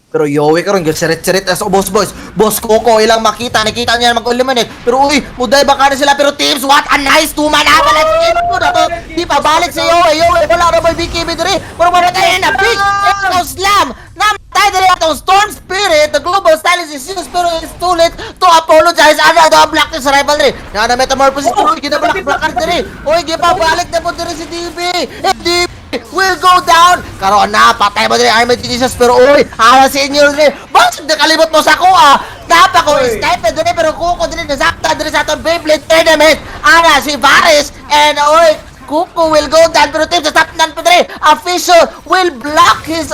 S1: Pero Yowie karon gyud sirit-sirit as boss, boys. Boss Coco ilang makita, nakita niya mag-eliminate. Pero uy, muday baka na sila, pero teams, what a nice two-man avalanche. Ito na to. Di pa balik si Yowie. Yowie wala na boy BKB diri. Pero mamatay na big Echo Slam. Namatay diri atong Storm Spirit. The Global Silence is used, pero it's too late to apologize. Ano the Blacklist Rivalry? Nga na Metamorphosis, pero ginablock block diri. Uy, gipabalik na po diri si DB. Eh, DB will go down. Karon na, patay mo diri Army Jesus, pero uy, ara si inyo diri. Bakit nakalibot mo sa kuha? Napa ko
S2: Uy.
S1: sniper diri, pero kuko diri nasakta diri sa atong Beyblade tournament. Ara si Varus and uy, Kuko will go down, pero team sa top nan pa diri. Official will block his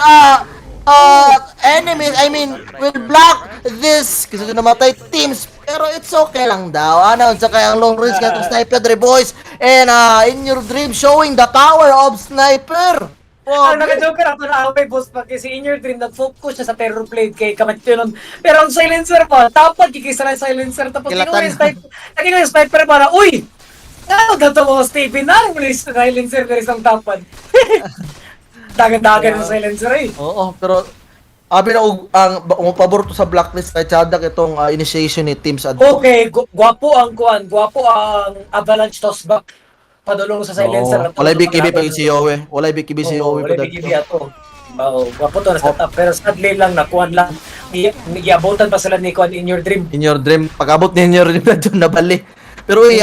S1: enemies, I mean, will block this kasi namatay teams, pero it's okay lang daw. Ano sa kaya ang long range nga itong sniper dre, boys, and In Your Dream showing the power of sniper.
S2: Ang naka-joker ato na away, boss, pag si In Your Dream nag-focus siya sa Terror Blade kay Kamatyon, pero ang silencer pa tapad kikisa ng silencer, tapos
S1: Kilatan.
S2: tingnan mo yung sniper, nakita yung sniper para uy, ano dato mo Stephen na release silencer diri sa tapad, dagan-dagan ng silencer eh.
S1: Oo, pero abi na og ang pabor to sa Blacklist kay Chadak itong initiation ni Teams Adto.
S2: Okay, gwapo ang kuan, gwapo ang avalanche toss back padulong sa silencer.
S1: Oo. Walay BKB pa si Yowie. Walay BKB si
S2: Oo,
S1: Yowie
S2: walay
S1: pa
S2: BKB ato. Oo, gwapo to na setup, pero sadly lang nakuan lang. Giabotan pa sila ni kuan In Your Dream.
S1: In Your Dream, pag-abot ni In Your Dream na doon nabali. Pero uy,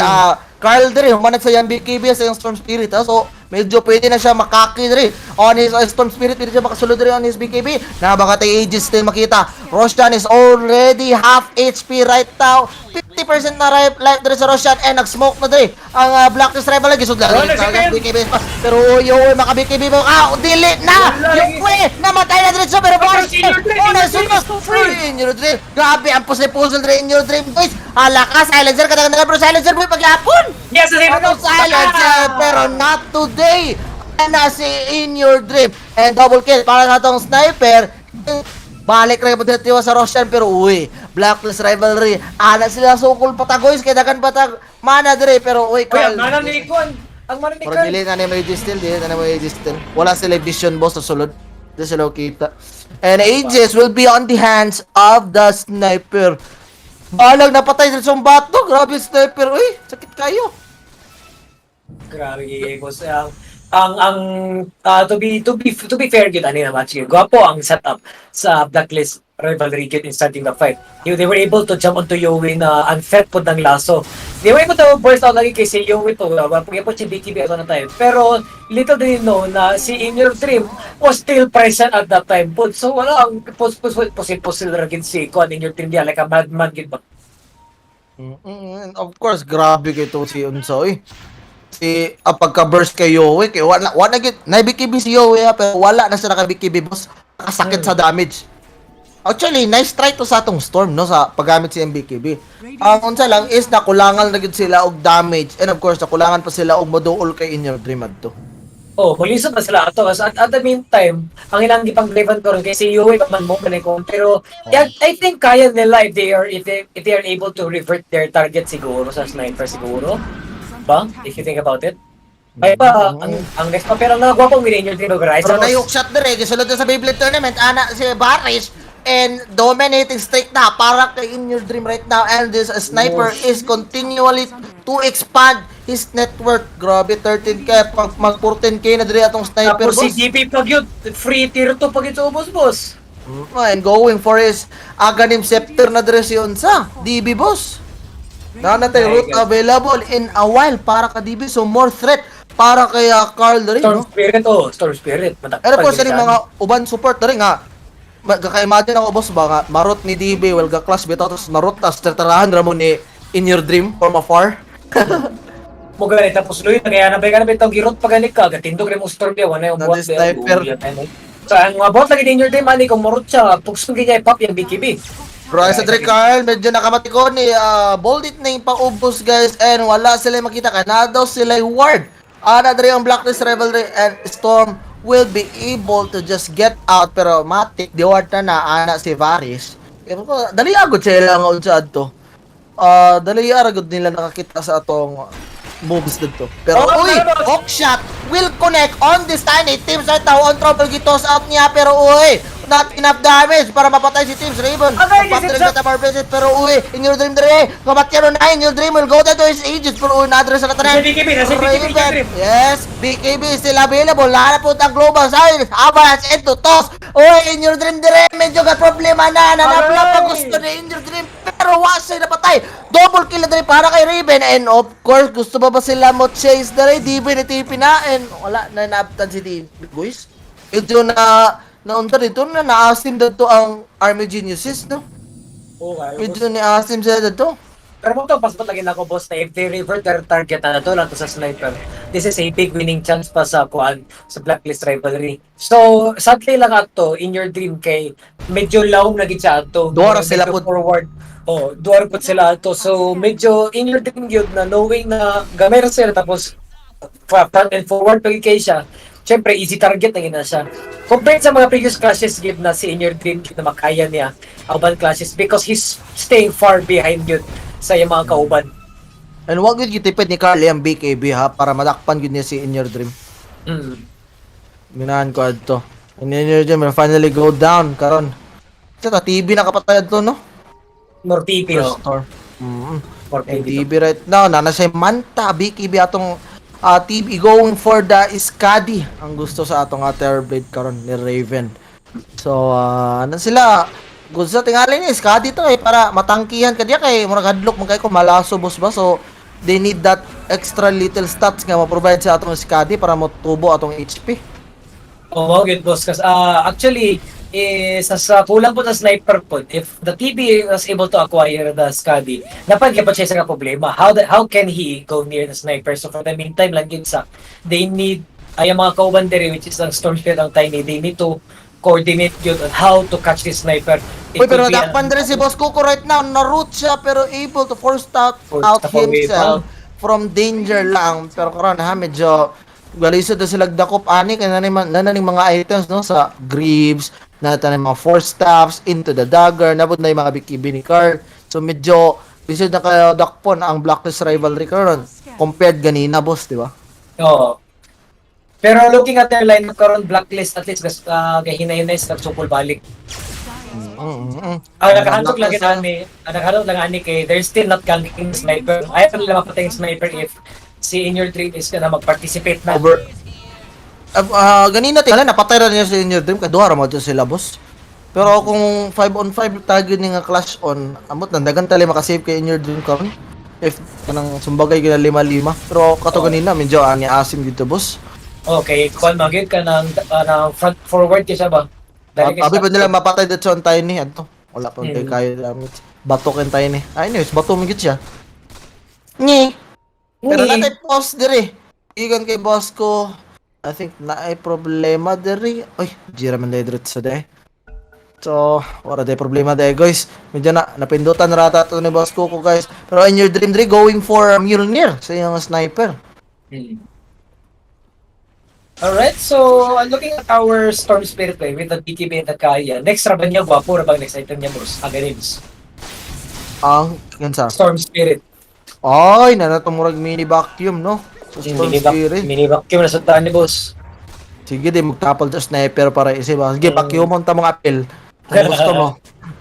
S1: Carl dere, humanat sa iyang BKB sa iyang Storm Spirit ha. So, medyo pwede na siya makaki dere. On his Storm Spirit, pwede siya makasulod dere on his BKB. Na baka tayo Aegis din makita. Roshan is already half HP right now. 50% na life dere sa Roshan and nag-smoke na dere. Ang Blacklist Rival lagi sudla.
S2: Wala, si
S1: BKB pa. Pero uy, uy, maka BKB mo. Ah, dili na!
S2: Wala,
S1: Yung uy, namatay na diretso, pero
S2: Pero
S1: Boris,
S2: In Your Dream,
S1: oh,
S2: In Your Dream
S1: nasunod.
S2: is so free.
S1: In Your Dream. Grabe, ang puzzle-puzzle dre In Your Dream, boys. Hala ka, silencer, kadagdagan, pero silencer, boy, pagyapon.
S2: Yes, sa
S1: Ano silencer, pero not today. Na si In Your Dream. And double kill para sa atong sniper. Balik rin po dito sa Roshan, pero uy, Blacklist Rivalry. Ana sila sukol patagoys kay dagan patag mana dire, pero uy,
S2: Uy,
S1: Carl.
S2: ang mana ni kuan. Ang mana ni
S1: Pero
S2: Carl.
S1: dili na ni may still, dili na ni may still. Wala sila vision, boss, sa sulod. Di sila kita. And Aegis will be on the hands of the sniper. Balag napatay sa bato. Grabe sniper. Uy, sakit kayo.
S2: Grabe boss. Ang to be fair gyud ani na match gyud. Gwapo ang setup sa Blacklist. Rivalry get in starting the fight. They were able to jump onto Yowie na unfed po ng lasso. They were able to burst out lagi kay si Yowie to. Wala po si BKB ato na time. Pero little did they know na si In Your Dream was still present at that time po. So wala ang pos pos pos pos pos si Kuan In Your Dream diya like a madman gid ba.
S1: And of course, grabe kay to si Unsa eh. Si pagka-burst kay Yowie, kay wala wala gid na BKB si Yowie ha, pero wala na siya naka BKB, boss. Nakasakit sa damage. Actually, nice try to sa atong Storm, no, sa paggamit si MBKB. Ang unsa lang is nakulangan na gid sila og damage and of course nakulangan pa sila og moduol kay In Your Dream adto.
S2: Oh, mulisod na sila ato. Kasi at the meantime, ang ilang gipang driven ko ron kay si Yowie pa man mo man ko. Pero yeah, I think kaya nila if they are able to revert their target siguro sa sniper siguro. Ba? If you think about it. Kaya pa, ang next pa, pero ang nagwapong win In Your Dream over
S1: Pero na shot dire gisulod na sa Beyblade tournament ana si Baris and dominating streak na para kay In Your Dream right now, and this sniper is continually to expand his network. Grabe, 13K, pag mag 14K na dire atong sniper,
S2: Tapos si
S1: boss.
S2: DP pag yun, free tier 2 pag ito ubos, boss.
S1: And going for his Aghanim Scepter na dire si Unsa. DB, boss. Na natay root available in a while para ka DB, so more threat para kay Carl rin,
S2: Storm
S1: no?
S2: Spirit, oh, Storm Spirit. Madakpan
S1: And of course,
S2: yun
S1: kaning
S2: siya.
S1: Mga uban support na rin nga. Kaka-imagine ako, boss, ba nga, marot ni DB, well, ga-clash bitaw, tapos marot, tapos tatarahan ra mo ni In Your Dream from afar.
S2: Mo gani tapos luy kaya na ba kana bitong girot pa gani ka gatindog rin mo storm dia wala yung
S1: Na
S2: buhat
S1: this sniper.
S2: So ang mga bot lagi in your dream ani kung morot siya pugson gyud niya ipop yung BKB.
S1: Bro, sa Drake Carl, medyo nakamatiko ni Boldit na yung paubos, guys, and wala sila makita. Kana daw sila yung ward. Ana dre ang Blacklist Rivalry and Storm will be able to just get out, pero matik di ward na na ana si Varys. Pero ko dali agad sila nga unsa adto. Dali agad nila nakakita sa atong moves dito. Pero
S2: Oh,
S1: uy,
S2: pero-
S1: hook shot will connect on this tiny teams right now on trouble, gitos out niya, pero uy, not enough damage para mapatay si Teams Raven.
S2: Agay,
S1: Patrick
S2: gisip
S1: na visit, pero uy, In Your Dream dire, kamatyan na In Your Dream will go down to his aegis, pero uy, na-address na tanan.
S2: Nasa BKB, nasa BKB, In Your Dream.
S1: Yes, BKB is still available. Lahat po ang global side. Avalanche into toss. Uy, In Your Dream dire, medyo ka problema na. Nanapla pa
S2: Aray!
S1: gusto ni In Your Dream, pero wa siya napatay. Double kill na dire para kay Raven. And of course, gusto ba ba sila mo chase dire? DB ni TP na. And wala na naabtan si DB, guys. Medyo na naunta dito na naasim dito ang Army Geniuses, no?
S2: Okay.
S1: Medyo ni-asim sila dito.
S2: Pero mo to pasbot lagi nako, boss, na if they revert their target na to lang to sa sniper, this is a big winning chance pa sa kuan sa Blacklist Rivalry. So sadly lang ato In Your Dream kay medyo lawom na gid siya ato.
S1: Duha ra sila
S2: Medyo
S1: pud.
S2: Forward. Oh, duha ra pud sila ato. So medyo In Your Dream gyud na knowing na gamay ra sila tapos front and forward pag kay siya. Siyempre, easy target na gid na siya. Compared sa mga previous clashes gid na si In Your Dream gid na makaya niya ang uban clashes because he's staying far behind yun sa iyang mga kauban.
S1: And wag yun gitipid ni Carl ang BKB ha para madakpan yun niya si In Your Dream. Minahan ko adto. And In Your Dream will finally go down karon. Sa ta TV nakapatay adto, no?
S2: More TP,
S1: First
S2: oh.
S1: storm.
S2: More
S1: And
S2: TP to.
S1: TV right now, nana siya Manta, BKB atong TV going for the Skadi ang gusto sa atong Terrorblade karon ni Raven. So, ano sila? Good sa tingali ni Skadi to eh para matangkihan kadiya kay murag hadlok man kay ko malaso, boss, ba. So, they need that extra little stats nga ma-provide sa atong Skadi para motubo atong HP.
S2: Oh, wow, good, boss. Kasi actually, eh, sa kulang po sa sniper po, if the TB was able to acquire the Skadi, napag pa siya sa problema. How can he go near the sniper? So for the meantime lang yun sa, they need, ay ang mga kauban dere, which is ang Storm Spirit, ang Tiny, they need to coordinate yun on how to catch this sniper. It
S1: Uy, pero
S2: could be
S1: nadakpan rin si Boss Coco right now. Na-root siya pero able to force out,
S2: Force
S1: out
S2: up away
S1: himself from danger lang. Pero karon ha, medyo galisod na sila dakop ani kay na na mga items, no, sa Greaves, na na mga force staffs into the dagger, nabot na yung mga BKB ni Carl. So medyo lisod na kayo dakpon ang Blacklist Rivalry karon compared ganina, boss, di ba?
S2: Oo. Pero looking at their lineup karon Blacklist at least gahinay-hinay sa nagsupol balik. Ang nakahandog lang
S1: Blacklist,
S2: ani, ang nakahandog lang ani kay they're still not ganking sniper. Ayaw nila mapatay yung sniper if si In Your Dream is gonna mag-participate na.
S1: Over ganina tingala napatay ra niya sa In Your Dream kay duha ra mo dyan sila, boss. Pero kung 5 on 5 tagid ni nga clash on, amot nandagan tali makasave kay In Your Dream karon. If kanang sumbagay gina lima-lima. Pero kato ganina medyo ani asim dito, boss.
S2: Okay, kuan magid ka ng front forward kay siya ba? Dali kay
S1: Abi
S2: siya.
S1: pa nila mapatay dito ang Tiny adto. Wala pa kay kayo damage. Bato kay Tiny. Ah, anyways, bato mo gid siya. Ni. Pero
S2: Ni.
S1: natay pause dire. Igan kay boss ko. I think naay problema dire. Oy, gira man dai sa day. So, wala day problema day, guys. Medyo na napindutan rata to ni boss ko, guys. Pero In Your Dream dire going for Mjolnir sa iyang sniper.
S2: Alright, so looking at our Storm Spirit play with the BKB and the Kaya, next ra ba niya, gwapo ra bang next item niya, boss? Aghanims.
S1: Ang kinsa?
S2: Storm Spirit.
S1: Ay, nanato murag mini vacuum, no? Sa Storm
S2: Mini,
S1: Spirit.
S2: Mini vacuum na sa ni boss.
S1: Sige, di magtapal sa sniper para isip. Sige, vacuum ta mga apel. Kung gusto mo.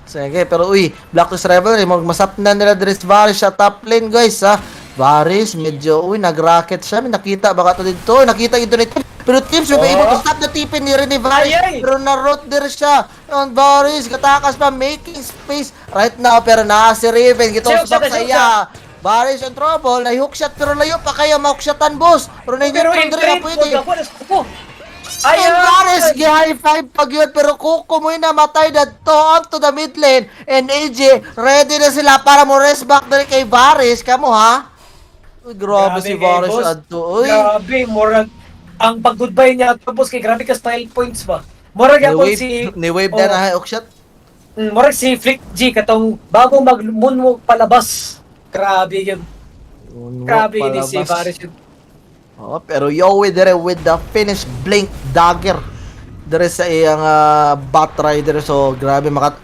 S1: Sige, pero uy, Blacklist Rivalry, magmasap na nila Dres Varys sa top lane, guys, ha. Varys, medyo, uy, nag-rocket siya. May nakita, baka to dito. Nakita ito nito. Pero teams will be able to stop the TP ni Rene Varys.
S2: Ay, ay!
S1: Pero na-root din siya. Yung Varys, katakas pa, making space right now. Pero naa si Raven, gitong
S2: Siya,
S1: sa
S2: siya, siya.
S1: iya. Varys in trouble, na-hookshot pero layo pa kayo ma-hookshatan, boss. Pero
S2: Pero
S1: na-neutral
S2: in
S1: din
S2: trade,
S1: pwede.
S2: ako na ko.
S1: Ay, Varys, gi-high five pag yun, pero Kuko mo yung namatay na to on to the mid lane. And AJ, ready na sila para mo rest back dali kay Varys. Kamo ha? Uy, grabe si
S2: kay
S1: Varys
S2: boss.
S1: adto. Uy,
S2: Grabe, murag ang pag-goodbye niya tapos kay grabe ka style points ba. Murag yapon
S1: ni-wave,
S2: si
S1: ni-wave
S2: oh,
S1: na na hookshot.
S2: Murag si Flick G katong bago mag moonwalk palabas. Grabe yun. Grabe yun si
S1: Palabas.
S2: Varys yun.
S1: Oh, pero Yowie dire with the finish blink dagger. Dire sa iyang Bat Rider. So, grabe makat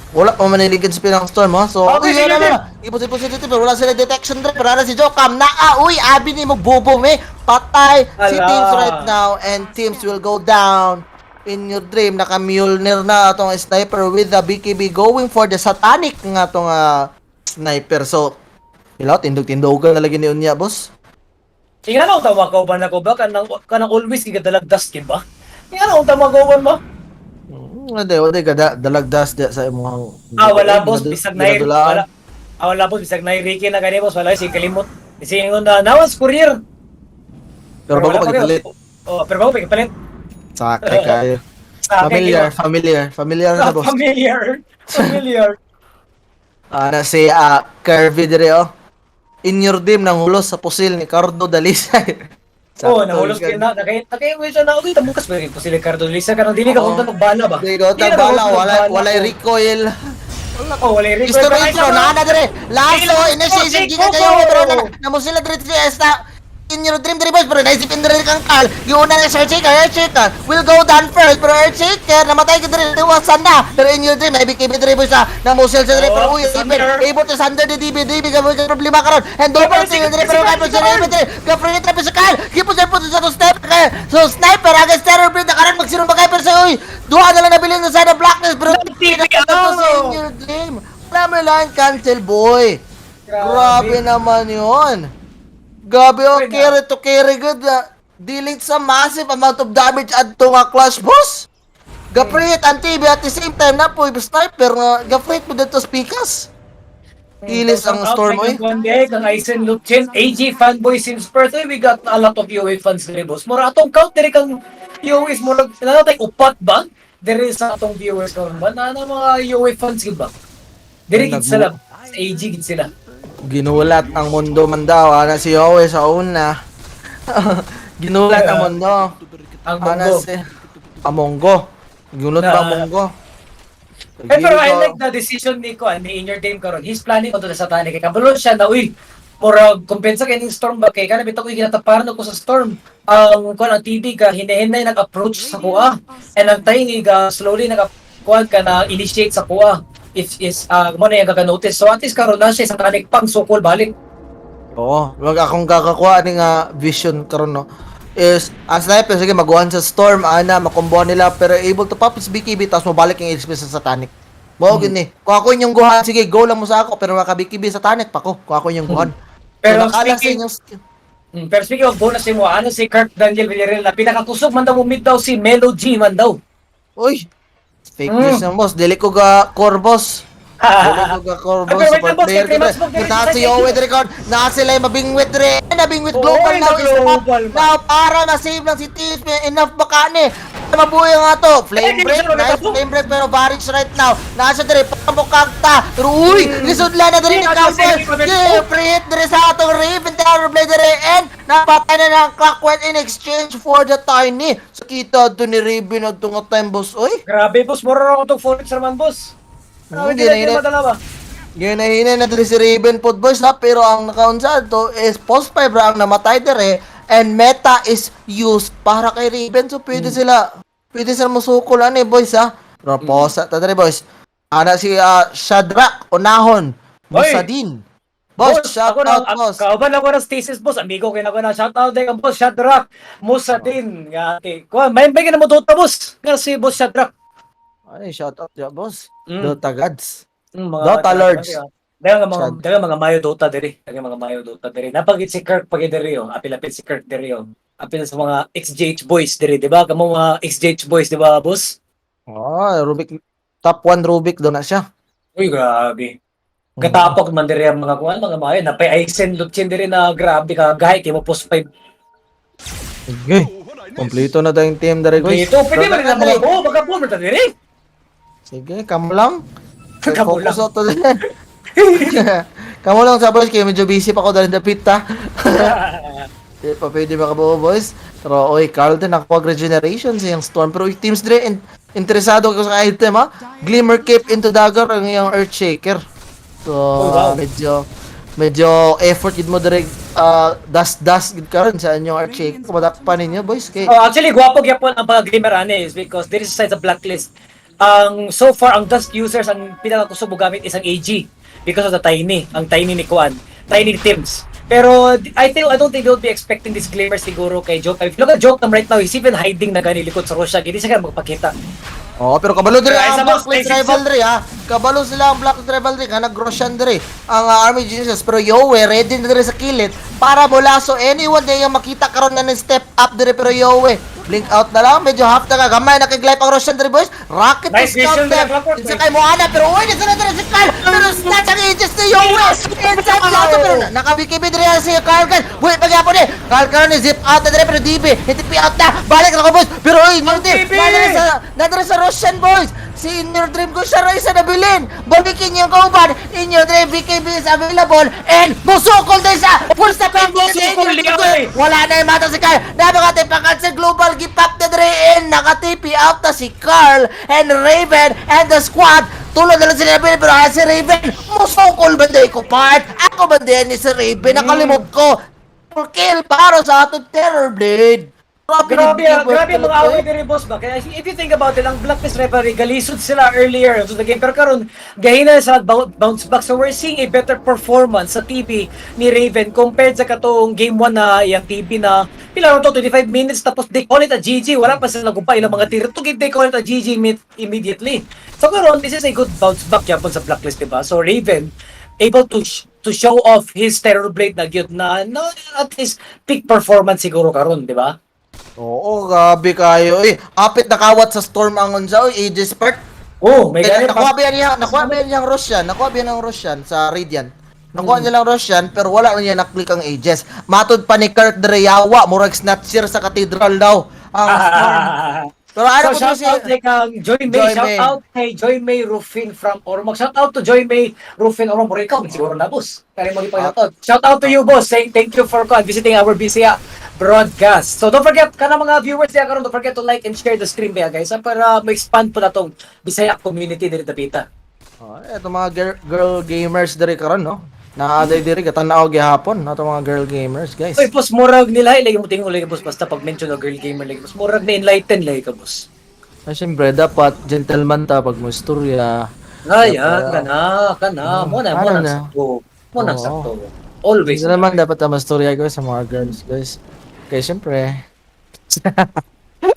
S1: wala pa man niligan sa pinang storm, ha? So,
S2: Okay,
S1: uy,
S2: sige,
S1: wala
S2: sige.
S1: na. Ipos, ipos, ipos, pero wala sila detection dire. Pero ara si Jokam, naa, uy, abi ni mo bubom, eh. Patay si
S2: Ala.
S1: Teams right now and Teams will go down. In Your Dream, naka Mjolnir na atong sniper with the BKB going for the satanic nga atong sniper. So, ilaw, tindog-tindogan na lagi ni Unya, boss.
S2: Tingnan na kung tawag na ko ba kanang always gigadalagdas kin ba? Tingnan na kung tawag ba?
S1: Hindi, hindi ka dalagdas di sa imong
S2: Ah, wala boss, bisag na
S1: ginadulaan.
S2: wala. Ah, wala boss, bisag na Ricky na gani boss, wala si kalimot. Si ingon na nawas courier.
S1: Pero bago
S2: wala pa
S1: pagpalit,
S2: kayo. Oh, pero bago pagpalit.
S1: sakay kayo.
S2: Sa akin,
S1: Familiar,
S2: di ba?
S1: familiar, familiar na, boss.
S2: Familiar. Familiar.
S1: Ah, na si Kirby dire oh. In Your Dream nang hulos sa pusil ni Cardo Dalisay.
S2: Oh, nahulos kayo na. Nakay siya na. Uy, tamukas ba rin po sila Cardo Lisa? Karang dili ka
S1: Oo.
S2: kung magbala ba?
S1: Di ko
S2: Dili ka
S1: bala,
S2: kung
S1: wala
S2: magbala.
S1: walay recoil.
S2: Oh, walay recoil.
S1: Gusto
S2: Pero ay,
S1: intro
S2: sama.
S1: na na dire. Lasso
S2: Ay,
S1: initiation
S2: si
S1: gikan
S2: Coco!
S1: kayo pero na namusila dire si Esta. In Your Dream dire boys pero naisip in dire kang Carl. Giuna na Earthshaker, Earthshaker will go down first pero Earthshaker namatay ka dire tiwasan na. Pero In Your Dream ay BKB dire boys ha. Namusil sa dire pero
S2: Oh,
S1: uy
S2: Thunder.
S1: able to Thunder the DB DB ka mo problema karon. And double
S2: Pero si-
S1: dire pero
S2: si-
S1: kay
S2: si-
S1: sa dire dire. Gafre trap sa Carl. Gipos sa puto sa step kay. So sniper against Terror Blade na karon magsinong bagay pero sa uy duha na lang nabilin sa side of Blacklist pero
S2: Nag-TP
S1: to sa
S2: out.
S1: In Your Dream. Wala mo lang cancel, boy. Grabe naman yun. Grabe, oh,
S2: Pwede.
S1: carry to carry good. Dealing sa massive amount of damage adto nga clash, boss. Gaprit ang TV at the same time na po, sniper nga gaprit mo dito speakers. Ilis ang storm, oy.
S2: One day, kang Aisen Luchin, AG fanboy since birth, oy, we got a lot of UA fans diri, boss. Mura atong count diri kang UAs, mura, na tay upat ba? Diri sa atong viewers karon ba? Na mga UA fans gid ba? Diri gid sila. Sa AG gid sila.
S1: Ginulat ang mundo man daw. Ana si Yowie sa una. Ginulat ang mundo.
S2: Ang
S1: Ana
S2: monggo.
S1: si Amonggo. Ginulat ba ang monggo?
S2: Eh, pero I like the decision ni ko ni In Your Game karon. He's planning on to the satanic. Kay kabalo siya na uy, murag kumpensa kay ning storm ba kay kana bitaw ko ginataparan ko sa storm. Ang kuan ang TV ka hinahinay nag-approach sa kuha. And ang tiny ga slowly nag kuan ka na initiate sa kuha. If is mo na yung notice. So at least karon na siya satanic pang sukol balik.
S1: Oo, wag akong kakakuha ni nga vision karon no. Is ang sniper sige maguhan sa storm ana makombohan nila pero able to pop his BKB tapos mabalik yung HP sa satanic. Mao gid ni. Kung ako inyong guhan sige go lang mo sa ako pero maka BKB satanic pa ko. Kung ako inyong guhan.
S2: Pero
S1: so, nakala sa
S2: speaking
S1: inyong skill.
S2: Pero speaking of bonus mo, ano si Kirk Daniel Villarreal na pinakakusog man daw mo mid daw si Melo G man daw.
S1: Uy. Fake news na, boss. Dili ko ga core, boss. Dili ko ga core, boss.
S2: Pero wait
S1: Support
S2: lang, boss.
S1: player
S2: Kay
S1: kita.
S2: Maxbook, dili
S1: Kita
S2: sa
S1: si Yowie diri kon. Na sila yung mabingwit diri. Nabingwit
S2: Oo,
S1: global
S2: yung
S1: now is up.
S2: global, man.
S1: Now para na save lang si Tiff. Enough ba ka ni? Mabuhay nga to. Flame
S2: Ay,
S1: break.
S2: hindi
S1: Nice
S2: siya
S1: flame break pero Varich right now. Nasa diri pamukagta. Pero uy, gisudla na diri ni
S2: Hindi,
S1: Campbell.
S2: nasa
S1: Yeah, free hit diri sa atong Raven Terror Blade diri and napatay na ng Clockwork in exchange for the Tiny. Sa kita do ni Raven adto nga time, boss, oy.
S2: Grabe, boss, mura ra ko tong Forex raman, boss. Grabe,
S1: Hindi
S2: di na
S1: na
S2: madala ba?
S1: Ginahina na diri si Raven pod, boys, ha, pero ang nakaunsa to is post 5 ra ang namatay dire and meta is used para kay Raven, so pwede sila musukol ani, boys, ha. Pero posa ta dire, boys. Ana si Shadrach Onahon
S2: Oy!
S1: Musadin. Boss, shout
S2: ako na,
S1: out, boss.
S2: Kauban ako ng Stasis, boss. Amigo kay nako na. Shout out din boss Shadrach Musadin. Nga ate. Kuan, may may na mo Dota, boss. Nga si boss Shadrach.
S1: Ay, shout out ya, boss. Dota gods.
S2: Mga
S1: Dota Lords.
S2: Daghang mga mayo Dota diri. Daghang mga mayo Dota diri. Napagit si Kirk pag diri oh. Apil-apil si Kirk diri oh. Apil sa mga XGH boys diri, di ba? Kamo mga XGH boys, di ba, boss?
S1: Oh, Rubik top 1 Rubik do na siya.
S2: Uy, grabe. Katapok man diri ang mga kuan, mga mayo. Napay Aisen Lutchen diri na grabe ka gahi kay mo post 5.
S1: Okay. Kompleto na tayong team dere, guys.
S2: Dito, pwede ba rin ang mga oh, baka boomer ta diri.
S1: Sige, kamo lang.
S2: Kamo
S1: Focus
S2: lang.
S1: to din. Kamo lang sa boys, kaya medyo busy pa ako dahil dapit ta. Di pa pwede makabuo, boys. Pero oy, Carl din nakuha regeneration sa iyang storm. Pero yung teams dire interesado ko sa item, ha. Glimmer Cape into dagger ang iyang Earthshaker. So
S2: Oh, wow.
S1: medyo medyo effort gid mo dire dust dust gid karon sa inyong Earthshaker. Madakpan ninyo, boys, kay
S2: Oh, actually, gwapo gyapon ang pag-glimmer ani is because there is sa blacklist. Ang so far ang dust users ang pinakakusog mo gamit is ang AG because of the tiny, ang tiny ni Kuan, tiny Tims. Pero I don't think they'll be expecting this glimmer siguro kay Joke. If you look at Joke right now, he's even hiding na gani likod sa Rosha. Hindi siya magpakita.
S1: Oo, pero kabalo dire
S2: Ay,
S1: ang
S2: sa box,
S1: Blacklist
S2: ay,
S1: Rivalry ha. Kabalo sila ang Blacklist Rivalry nga nag-Roshan dire ang Army Geniuses, pero Yowe ready na dire sa kilid para mula so anyone na yung makita karon nga ni step up dire, pero Yowe blink out na lang, medyo half na ka gamay na kay Glyph ang Roshan dire, boys. Rocket
S2: Nice
S1: to scout
S2: vision
S1: them.
S2: nila, Clockwork,
S1: Sa kay Moana, pero uy nasa na dire si Carl, pero snatch ang Aegis ni Yowe inside the auto, pero naka-BKB dire si Carl guys. Buhi pa gyapon ni Carl karon ni zip out na dire, pero DB TP out na, balik na ko, boys, pero uy multi
S2: TP!
S1: na sa Roshan, boys. Si In Your Dream ko siya ra isa nabilin. Balikin niyo yung kauban. In Your Dream BKB is available and musukol din sa full stop ang
S2: Musukol niya, eh..
S1: Wala na yung mata si Carl. Napakatay pa sa global give up na dire and naka-TP out na si Carl and Raven and the squad. Tulad na lang sila nabilin, pero ah, si Raven musukol ba din ko part? Ako ba din ni si Raven? Nakalimot ko. Full kill para sa atong Terror Blade.
S2: Grabe, ah,
S1: ni
S2: grabe ang mga away diri, boss ba. Kaya if you think about it, ang Blacklist Rivalry galisod sila earlier into the game. Pero karon gahina sa bounce back. So we're seeing a better performance sa TB ni Raven compared sa katong game 1 na yung TB na pila to 25 minutes tapos they call it a GG. Wala pa sila nagumpa ilang mga tiro to give, they call it a GG immediately. So karon this is a good bounce back yapon sa Blacklist, diba? So Raven able to show off his Terror Blade na gyud na no, at least peak performance siguro karon, di ba?
S1: Oo, grabe kayo. Eh, apit nakawat sa Storm ang unsa oy, Aegis part.
S2: Oh, may
S1: Eh,
S2: ganit
S1: nakuha ba niya, nakuha ba niya ang Roshan? Nakuha ba ang Roshan sa Radiant? Nakuha niya lang Roshan pero wala na niya na-click ang Aegis. Matod pa ni Kirk Dreyawa, murag snatcher sa cathedral daw ang Storm. Pero ano
S2: So,
S1: po
S2: shout
S1: si
S2: out kay kang Joy May,
S1: Joy
S2: shout
S1: May.
S2: out kay Joy May Rufin from Ormoc. Shout out to Joy May Rufin Ormoc. Mura ikaw, siguro na, boss. Kaya mo shout out. Shout out to you, boss. Saying thank you for visiting our Bisaya broadcast. So don't forget, kana mga viewers diya karon, don't forget to like and share the stream ba, guys, ah, para ma-expand po na tong Bisaya community diri dapita.
S1: Oh, eto mga girl gamers diri karon, no? Naaday diri katanaw gihapon nato mga girl gamers, guys.
S2: Oy, boss, murag nila lagi mo tingog lagi, boss, basta pag mention ng girl gamer lagi, boss, murag na enlighten lagi ka, boss.
S1: Ah, siyempre, dapat gentleman ta pag mo istorya.
S2: Ay,
S1: Dapat,
S2: ah, kana, kana, mo
S1: ano
S2: na
S1: na?
S2: sakto. Mo na
S1: Oo.
S2: sakto. Always.
S1: Gentleman dapat ta mastorya, guys, sa mga girls, guys. Kaya siyempre.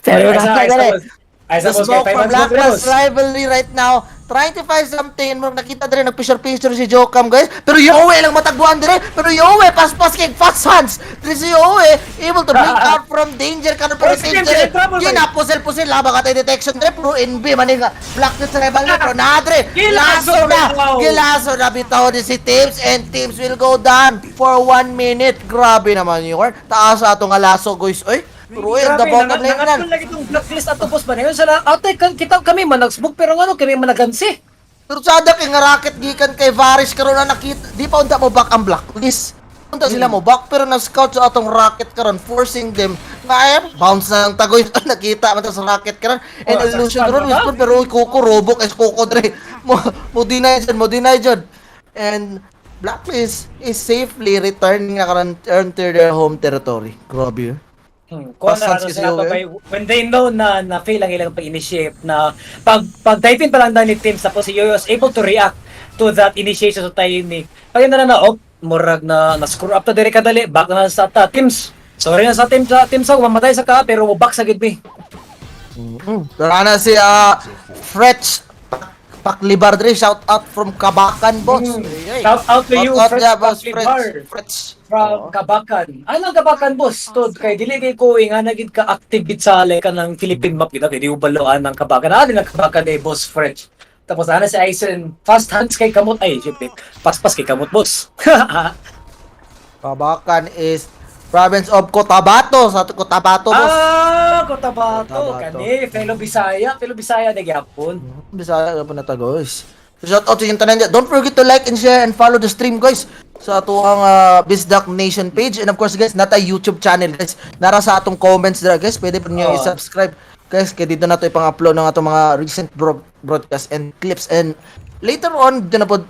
S1: Pero
S2: Ay,
S1: na
S2: sa- ay, sa-
S1: The
S2: boss,
S1: smoke
S2: kay
S1: from
S2: Taiwan Smoke
S1: Blacklist
S2: Bros.
S1: Rivalry right now. Trying to find something. Murag nakita dire nag-picture-picture si Jokam, guys. Pero Yowie lang matagbuan dire. Pero Yowie, paspas kay fast hands. Dire si Yowie, able to blink out from danger karon, pero
S2: Oh, si
S1: save
S2: James,
S1: dire.
S2: in trouble,
S1: Yun
S2: boy.
S1: na pusil-pusil labang atay detection dire, pero NB man nga Blacklist Rival na, pero na dire.
S2: Gilaso
S1: Laso na.
S2: bitaw.
S1: Gilaso na bitaw ni si Tims and Tims will go down for 1 minute. Grabe naman yun. Taas ato nga laso, guys. Oy, pero oy, ang
S2: Grabe,
S1: bottom lane nan.
S2: nangatol lagi itong Blacklist ato, boss ba? Ngayon sila, ate, kita kami man nagsmoke, pero ngano kami man nagansi.
S1: Pero sada kay nga racket gikan kay Varus karon na nakita, di pa unta mo back ang Blacklist. Unta sila mo back, pero na scout sa atong racket karon, forcing them nga ay bounce na ang tagoy. Nakita man ta sa racket karon and
S2: Oh,
S1: illusion
S2: sa
S1: ron
S2: ba?
S1: whisper, pero uy, Kuko robok is Kuko dre mo deny jud, mo deny jud, and Blacklist is safely returning na karon to their home territory. Grabe.
S2: Kuha na
S1: Pasans
S2: ano
S1: kasi
S2: sila
S1: yun,
S2: pa
S1: eh.
S2: when they know na na fail ang ilang pag-initiate na pag dive in pa lang daw ni Tim, tapos si Yoyo was able to react to that initiation sa Tiny. Pag na na oh, murag na na screw up ta dire kadali, back na sa ta Teams. Sorry na sa teams ako, mamatay sa ka pero mo back sa gid mi.
S1: Pero ana si Fretch Paklibar dre, shout out from Kabakan, boss. Ay, ay.
S2: Shout out to you,
S1: Shout out
S2: Fretch
S1: niya, boss.
S2: Paklibar.
S1: Fretch. Fretch.
S2: From Kabakan. Ano ang Kabakan, boss? Tod kay dili kay ko nga na gid ka active gid sa like ng Philippine map gid kay di baloan ng Kabakan. Ano ng Kabakan eh, boss French. Tapos ana si Aisen, fast hands kay kamot ay syempre paspas kay kamot, boss.
S1: Kabakan is province of Cotabato. Sa Cotabato, boss.
S2: Ah, Cotabato.
S1: Cotabato.
S2: Kani fellow Bisaya, fellow Bisaya na gyapon.
S1: Bisaya ka pa na ta, guys. So, shout out sa inyong tanan dyan. Don't forget to like and share and follow the stream, guys, sa atuang Bisdak Nation page. And of course, guys, nata YouTube channel, guys. Nara sa atong comments dira, guys. Pwede pa niyo
S2: Oo.
S1: I-subscribe. Guys, kaya dito na to ipang-upload ng atong mga recent broadcast and clips. And later on, dito na po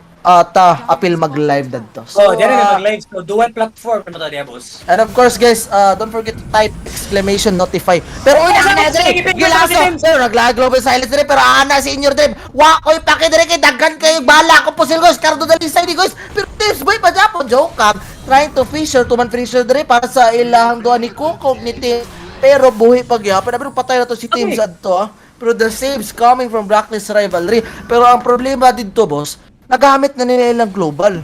S1: ta apil mag-live dadto.
S2: So, oh, diyan na mag-live. So, dual platform na to niya, boss.
S1: And of course, guys, don't forget to type exclamation notify. Pero uy,
S2: Ay,
S1: na
S2: sabi,
S1: dire,
S2: sige, sige,
S1: gilaso.
S2: sige.
S1: Pero naglag global silence dire, pero ana si Inyor Dream. Wa koy paki dire kay daghan kayo bala ko pusil, guys. Cardo dalisay ni, guys. Pero tips boy pa japon joke cam trying to fisher to man finisher dire para sa ilahang duha ni Kuko ni Tim. Pero buhi pa gyapon. Pero patay na to si Tim
S2: Okay.
S1: sa adto ah. Pero the saves coming from Blacklist Rivalry. Pero ang problema dito, boss, nagamit na nila ilang global.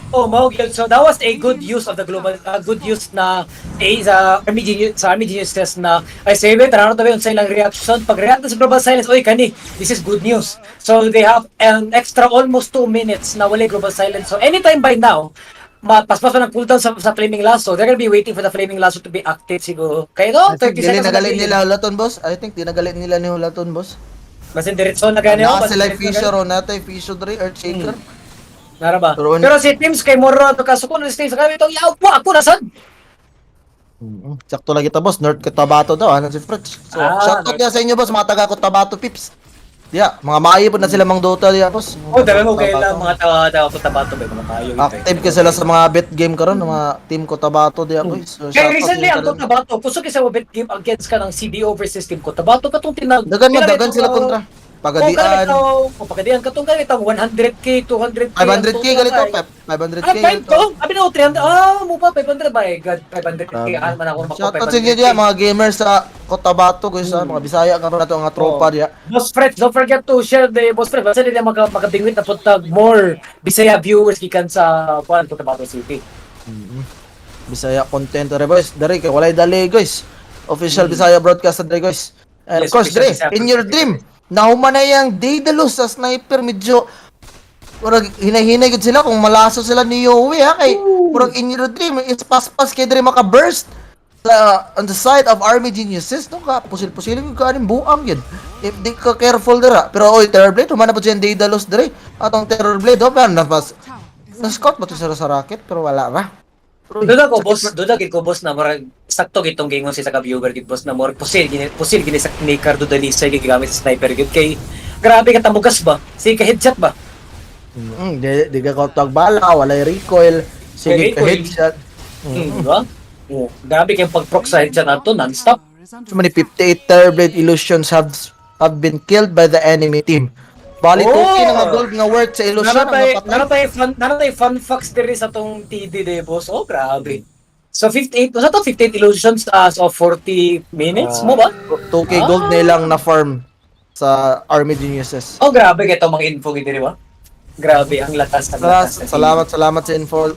S2: Oh, mao gyud. So that was a good use of the global, good use na a sa Army Genius test na ay say wait, tara na sa ilang reaction. Pag react sa global silence, oy kani, this is good news. So they have an extra almost 2 minutes na wala global silence. So anytime by now, mapaspas pa ng cooldown sa Flaming Lasso. They're gonna be waiting for the Flaming Lasso to be active siguro. Kaya no,
S1: I think
S2: 30
S1: dili
S2: seconds na
S1: nagalit
S2: lang.
S1: nila Hulaton, boss. I think di nagalit nila ni Hulaton, boss.
S2: Basin diretso na gani
S1: Na
S2: oh, basin
S1: sila
S2: diretso na
S1: Fisher o natay Fisher dre Earth Shaker.
S2: Nara ba?
S1: Pero
S2: Pero si Teams kay Moro to kaso kung stay sa kami itong yaw ako nasad.
S1: Sakto lagi ta, boss, North Cotabato daw ano si Fritz. So
S2: Ah,
S1: shout out
S2: North-
S1: niya sa inyo, boss, mga taga Cotabato pips. Diya, mga maayo po na sila mang Dota diya, boss.
S2: Oh, dami mo kayo
S1: Cotabato.
S2: lang mga tawa-tawa Cotabato ba mga maayo ito.
S1: Active ka sila sa mga bet game karon, mga team Cotabato diya, boys. So,
S2: Kaya
S1: shout out
S2: recently
S1: sa
S2: ang
S1: inyo tanan.
S2: Cotabato, kusog sa bet game against ka ng CDO versus Team Cotabato katong tinag.
S1: Dagan mo,
S2: Kailan
S1: dagan
S2: ito,
S1: sila kontra. Pagadian.
S2: Oh, pagadian katong ganitong 100K, 200K.
S1: 500K ganito, 500K
S2: Ah, 5
S1: ganito.
S2: to? Abi na 300. Ah, mo pa 500 by God, 500K ah man ako mako
S1: Shout out sa inyo diya, mga gamers sa Cotabato, guys, ah, mga Bisaya ka pa na to nga tropa diya.
S2: Boss Fred, don't forget to share the Boss Fred. Basta nila makabingwit na puntag more Bisaya viewers gikan sa kuan Cotabato City.
S1: Bisaya content re, boys. Dere kay walay dali, guys. Official Bisaya broadcast dere, guys. And of
S2: Yes,
S1: course,
S2: official
S1: dre,
S2: Bisaya
S1: in your
S2: broadcast.
S1: dream, nahuman na yang Daedalus sa sniper, medyo murag hinahinay gud sila kung malaso sila ni Yowie ha, kay murag in your dream is paspas kay dre maka-burst sa on the side of Army Geniuses, no, ka pusil-pusilin gyud ka aning buang yun if di ka careful dira. Pero oy, Terrorblade, humana po siya yung Daedalus dre, atong Terrorblade, oh, pero na na-scout ba to sila sa rocket, pero wala ra. Pero,
S2: Duda ko, boss, duda gid ko, boss, na murag sakto gitong gingon si sa ka viewer gid, boss, na murag pusil gini sa ni Cardo Dalisay gigamit sa sniper gid kay grabe ka tamugas ba? Si ka headshot ba?
S1: Di ka kautag bala, walay recoil, sige
S2: May
S1: ka
S2: recoil.
S1: headshot.
S2: Di ba? Oh, grabe kay pag-proc sa headshot ato non-stop.
S1: So many 58 Terrorblade illusions have been killed by the enemy team. Bali
S2: Oh!
S1: 2K na nga gold nga worth sa illusion ang napatay.
S2: Naratay fun facts diri sa tong TD de, boss. Oh, grabe. So 58, sa to 58 illusions as of 40 minutes mo ba?
S1: 2K gold na ilang na farm sa Army Geniuses.
S2: Oh, grabe kay mga info gid diri ba? Grabe ang lakas, ang
S1: Salamat,
S2: lakas.
S1: Salamat, salamat sa info,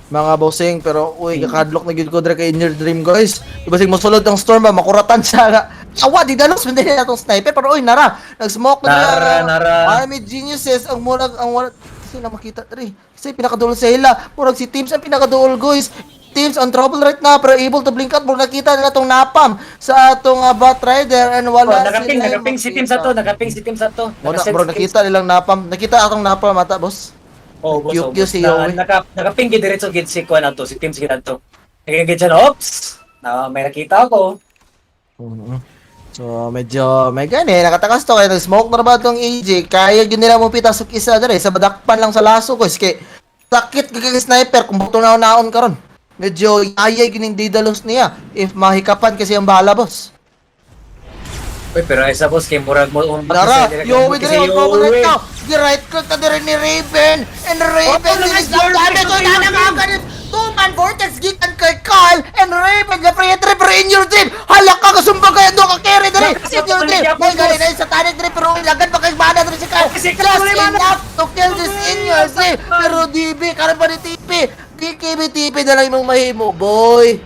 S1: mga bossing, pero uy, kakadlok na gyud ko dre kay In Your Dream, guys. Iba sig mosulod ang storm ba, makuratan siya nga. Awa di dalos man din atong sniper, pero uy, nara, nag-smoke na
S2: Nara,
S1: nila.
S2: Nara.
S1: Army Geniuses ang murag ang wala sila makita dre. Kasi pinakaduol sa ila. Murag si Teams ang pinakaduol, guys. Teams on trouble right now pero able to blink out. Murag nakita nila tong napam sa atong Bat Rider and
S2: Oh,
S1: wala
S2: nakaping,
S1: sila
S2: nakaping si Team sa to, nakaping si Team sa to.
S1: Wala,
S2: Nakasense
S1: bro,
S2: si Teams.
S1: nakita nilang napam. Nakita atong napam ata, boss.
S2: Oh, boss, oh,
S1: QQ
S2: boss.
S1: si
S2: Na,
S1: Yowie.
S2: nakaping gid diretso gid si kuan ato, si Team gid ato. Nagigid siya na, oops. Na may nakita ako.
S1: So, medyo may gani, nakatakas to kaya nag-smoke na ba itong AJ? Kaya yun nila mo pitasok isa dere sa badakpan lang sa laso ko. Kay sakit kay sniper kung buto na naon karon. Medyo yayay gining Daedalus niya if mahikapan kasi ang bala, boss.
S2: Uy, pero ay sa boss kay murag mo um,
S1: Nara, yo, with the trouble right now. The right click na dire ni Raven. And Raven
S2: Oh,
S1: is
S2: nice
S1: now damage.
S2: Raven.
S1: Oh, nanakaganit. Two-man vortex gikan kay Carl. And Raven, the free trip in your dream. Halak ka, kasumbag kayo doon ka carry dire.
S2: Kasi
S1: In your
S2: ako,
S1: dream.
S2: yapon,
S1: May galing
S2: boss.
S1: na sa tanik dire, pero ilagan pa kay mana dire si Carl.
S2: Kasi
S1: Just
S2: Carl, wala mana.
S1: enough to kill this in your dream. Pero DB, karon pa ni TP. BKB TP na lang imong mahimo, boy.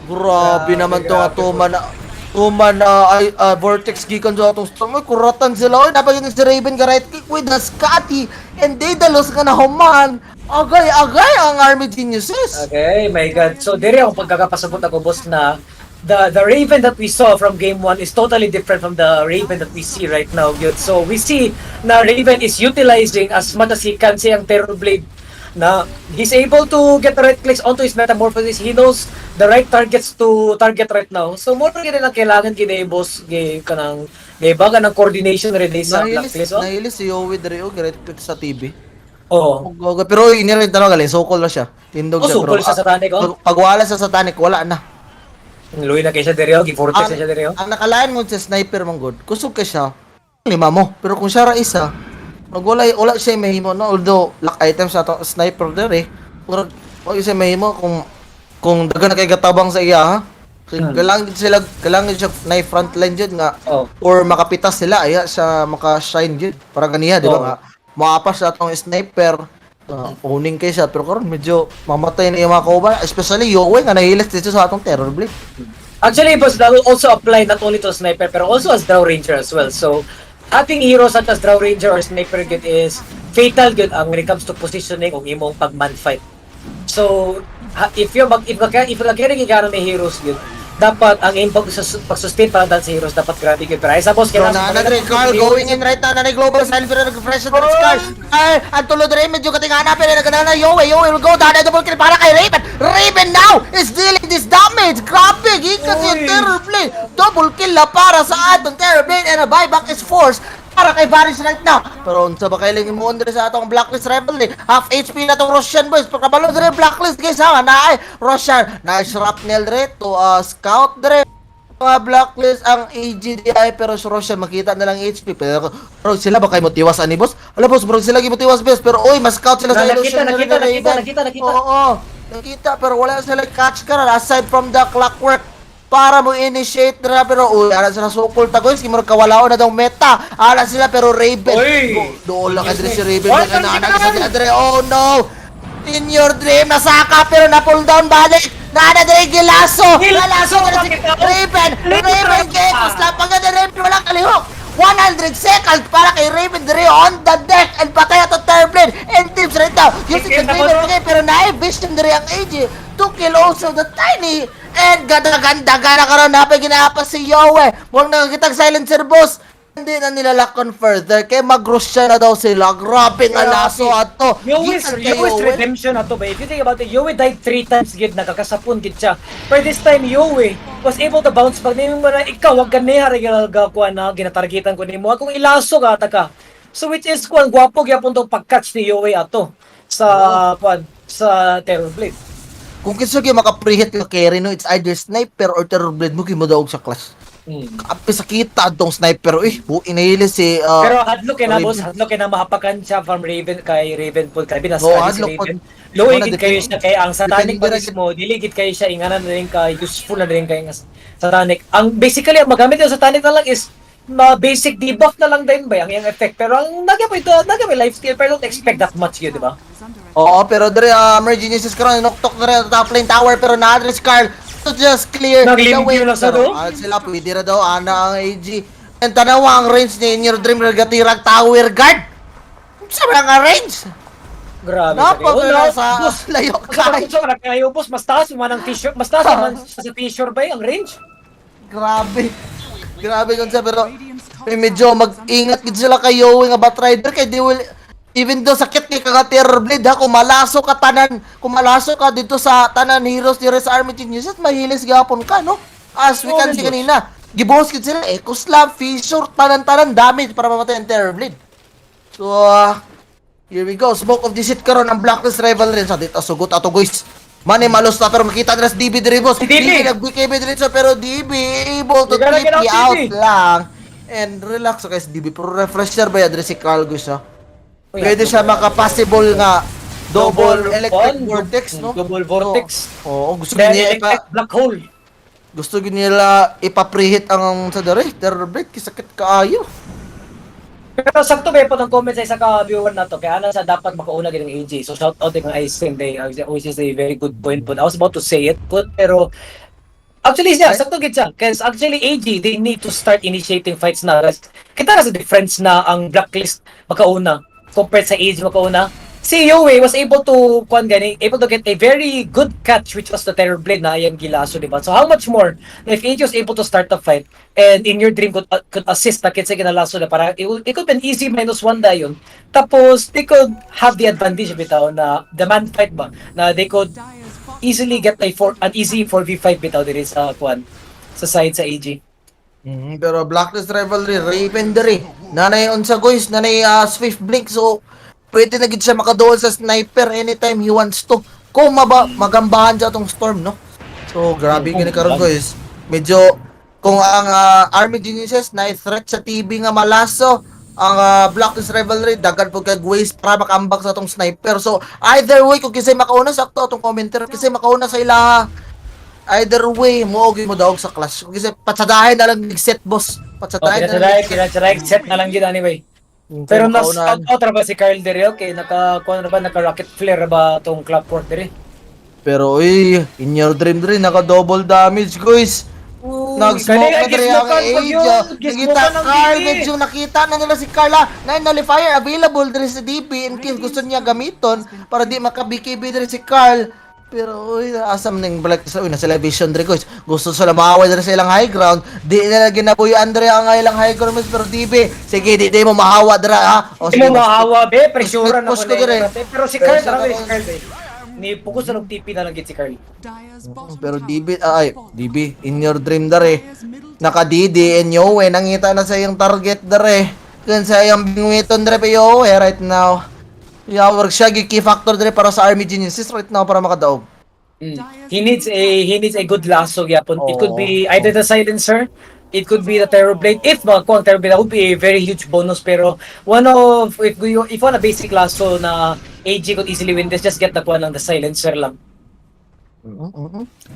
S1: Grabe
S2: Grabe,
S1: naman to nga
S2: grabe,
S1: tuman na ay vortex gikan sa atong storm. Uy, kuratan sila. Uy, napagin si Raven ga right click with the Scotty and Daedalus nga nahuman. Agay, agay ang Army Geniuses.
S2: Okay, my God. So, diri ako pagkakapasabot ako, boss, na the Raven that we saw from game 1 is totally different from the Raven that we see right now, gyud. So, we see na Raven is utilizing as much as he can say ang Terror Blade na he's able to get the right clicks onto his metamorphosis. He knows the right targets to target right now. So, more gid lang kailangan gid eh, boss, gi kanang gibaga ng coordination rin eh sa
S1: Nahilis,
S2: Blacklist. Oh.
S1: nahilis si Yowie diri og right click sa TV.
S2: Oh.
S1: Oh, pero ini rin tanong galing, sukol na siya. Tindog
S2: Oh,
S1: siya.
S2: sukol siya sa Satanic, oh.
S1: Pag wala siya sa Satanic, wala na.
S2: Luwi na kay siya diri, oh. Gi-vortex na siya diri, oh.
S1: Ang nakalain mo sa sniper man god, kusog ka siya, lima mo. Pero kung siya ra isa, wala, wala siya mahimo no, although lock item sa ato sniper dere. Pero wala siya mahimo kung daghan na kay gatabang sa iya ha. Kay kailangan gid sila, kailangan gid siya na front line jud nga
S2: Oh.
S1: or makapitas sila aya siya maka-shine jud. Parang ganiya, di ba
S2: Oh.
S1: nga? Maapas sa atong sniper, owning kay siya, pero karon medyo mamatay na yung mga kauban, especially Yowie nga nahilis dito sa atong Terror Blade.
S2: Actually, boss, that will also apply not only to sniper pero also as Drow Ranger as well. So, having heroes such as Drow Ranger or Sniper good is fatal good ang when it comes to positioning o imong pag-man fight. So, if you mag if ka if ka carry gano'n ni heroes good, dapat ang imong pag-sustain para dahil sa heroes dapat grabe good. Pero ay sa boss
S1: So,
S2: kailangan
S1: na na Carl going in right now, na global silence pero nag-fresh na si Carl. Carl, ang tulo rin medyo katingana pero nagana na Yowie, Yowie will go down, double kill para kay Raven. Raven now is dealing this damage. Grabe, gikan si
S2: Uy.
S1: Terror Blade. Double kill na para sa atong Terror Blade and a buyback is forced para kay Varys right now. Pero unsa ba kailangan mo under sa atong Blacklist Rivalry? Half HP na tong Roshan, boys. Pagkabalo dire Blacklist, guys, ha. Naay Roshan, na shrapnel dire to scout dire mga Blacklist ang AGDI, pero si Roshan makita na lang HP, pero sila ba kay motiwas ani, boss? Ala, boss, bro, sila gimotiwas, boss, pero oy, mas scout sila sa
S2: Na,
S1: illusion
S2: nakita,
S1: nila
S2: nakita,
S1: ni
S2: nakita,
S1: Raven.
S2: nakita, nakita.
S1: Oo, nakita, pero wala sila catch ka aside from the clockwork para mo initiate na, pero uy, ala sila sukol ta, guys, kimura kawalaon na daw meta, ala sila, pero Raven
S2: Uy!
S1: doon lang kadre si Raven.
S2: Oy,
S1: na
S2: pero si
S1: na
S2: Carl!
S1: Andre, oh no. In Your Dream, nasaka pero na pull down balik. Naana dire gilaso.
S2: Gilaso,
S1: Gilaso na si
S2: bakit ako?
S1: Raven. Raven gets slap ang ganda Raven, walang kalihok. 100 seconds para kay Raven dire on the deck and patay ato Terrorblade and teams right now using the
S2: Kita ko,
S1: Raven
S2: no?
S1: okay, pero na-vision dire ang AJ to kill also the Tiny and ganda-ganda gana karon napay ginaapas si Yowie. Muang nakakitag silencer, boss. Hindi na nila lock on further kay mag-Roshan na daw sila. Grabe nga laso ato.
S2: Yowi's,
S1: Gikan kay
S2: Yowi's
S1: Yowie.
S2: redemption ato ba? If you think about it, Yowie died three times gid, nakakasapon gid siya. But this time, Yowie was able to bounce back. Nimo mo na ikaw, wag ganiha ra ginagawa na ginatargetan ko nimo. Akong ilaso ka ata ka. So which is kuan gwapo gyapon tong pag-catch ni Yowie ato sa kuan sa Terror Blade.
S1: Kung kinsa gyud maka-preheat ka carry no, it's either sniper or Terror Blade mo daog sa clash. Kape sa kita atong sniper eh. Bu inahili si
S2: Pero hadlok kay na
S1: Raven.
S2: boss, hadlok kay na mahapakan siya from Raven kay Raven po kay
S1: Oo,
S2: binas si
S1: hadlok po.
S2: Raven. Luoy
S1: Wala,
S2: gid kayo siya kay ang satanic
S1: depende
S2: pa mismo, dili gid kayo siya ingana na rin ka useful na rin kay nga satanic. Ang basically ang magamit ng satanic na lang is Ma basic debuff na lang din ba ang iyang effect. Pero ang nagya pa ito, nagya may lifesteal, pero don't expect that much yun, di ba?
S1: Oo, pero dre Merge Geniuses karon noktok na rin ang top lane tower, pero na-address Carl to just clear the
S2: Naglimpyo
S1: way.
S2: lang sa
S1: Pero,
S2: do?
S1: sila pwede ra daw ana ang AG. And tanawa ang range ni In Your Dream, regatirag tower guard. Sa mga range.
S2: Grabe.
S1: Napaka
S2: Oh,
S1: sa
S2: boss,
S1: layo
S2: Kay.
S1: kay.
S2: Kayo, boss, mas taas man ang t-shirt, mas taas man sa t-shirt ba ang range?
S1: Grabe. Grabe kung sa, pero eh, medyo mag-ingat gid sila kay Yowie nga Batrider kay they will, even though sakit kay kaga Terror Blade ha, kung malaso ka tanan, kung malaso ka dito sa tanan heroes ni Res Army Geniuses, mahilis gihapon ka, no? As we
S2: Oo,
S1: can see
S2: boss.
S1: kanina, gibuhos gid sila Echo Slam, Fissure, tanan-tanan damage para mamatay ang Terror Blade. So here we go. Smoke of Deceit karon ang Blacklist Rivalry sa dito sugot ato, guys. Mani malos na, pero makita nila si DB diri, boss.
S2: Si DB!
S1: DB nag-BKB diri, pero DB able to
S2: You gotta get
S1: TP
S2: out,
S1: out
S2: DB.
S1: lang. And relax, okay, si DB. Pero refresher ba yan diri si Carl, guys, ha?
S2: Uy,
S1: Pwede siya maka-possible nga double electric
S2: one,
S1: vortex, no?
S2: Double vortex.
S1: Oo, gusto
S2: Then
S1: niya ipa
S2: electric black hole.
S1: Gusto gyud nila ipa-preheat ang sa dere, Terror Blade kay sakit kaayo.
S2: Pero sakto ba po ng comment sa isa ka viewer na to, kaya ana sa dapat makauna gid ang AJ. So shout out kay Aizen day, which is a very good point but I was about to say it but pero actually yeah,
S1: Right?
S2: sakto gid siya. Because actually AG, they need to start initiating fights na. Kita na sa difference na ang Blacklist makauna compared sa AG makauna. Si Yowie was able to kuan gani, able to get a very good catch, which was the Terror Blade na iyang gilaso, di ba? So how much more if AG was able to start the fight and In Your Dream could assist na kinsa ginalaso na para it could be an easy -1 dayon. Tapos they could have the advantage bitaw na the man fight ba na they could easily get a four an easy 4v5 bitaw diri sa kuan sa side sa AG.
S1: Pero Blacklist Rivalry, Raven diri. Nanay unsa, guys, nanay Swift Blink, so pwede na gid siya makaduol sa sniper anytime he wants to. Kung maba magambahan siya tong storm, no? So grabe gani karon, guys. Medyo kung ang Army Geniuses na threat sa TV nga malaso, ang Blacklist Rivalry daghan po kag ways para makambak sa atong sniper. So either way, kung kinsay makauna, sakto atong commenter, kinsay makauna sa ilaha, either way mo og mo daog sa clash. Kung kinsay patsadahin na lang set, boss.
S2: Oh,
S1: Patsadahin na lang.
S2: Kinatsaday, set na lang yun anyway. Pero
S1: Kung
S2: nas
S1: makauna-
S2: out ra ba si Carl diri, okay, naka kuan ra ba, naka rocket flare ra ba tong Clockwork diri?
S1: Pero uy, In Your Dream diri naka double damage, guys. Nag-smoke na diri ang Age. Nakita Carl, medyo nakita na nila si Carla. Na nullifier available diri sa DP in case gusto niya gamiton para di maka BKB diri si Carl. Pero uy, asam ning Black sa uy, nasa vision diri, guys. Gusto sila maaway diri sa ilang high ground. Di nila ginabuyan diri ang ilang high ground, pero DB. Sige, di mo mahawa dira ha. O,
S2: Di mo mahawa be, pressure na
S1: Push
S2: ko
S1: ko diri..
S2: Pero si Carl,
S1: Pressure
S2: tara
S1: na
S2: si Carl be. Ni focus na og TP na lang gid si Carl.
S1: Pero DB, ay, DB, In Your Dream dere. Naka DD and Yowe, nangita na sa iyong target dere. Kun sa iyong bingwiton dere pa Yowe right now. Yeah, work siya, key factor dere para sa Army Geniuses right now para makadaog.
S2: He needs a good lasso gyapon. It could be
S1: Oo.
S2: either the silencer, it could be the Terror Blade. If makuha ang Terror Blade, that would be a very huge bonus, pero one of if you if want a basic lasso na AG could easily win this, just get the kuan lang, the silencer lang.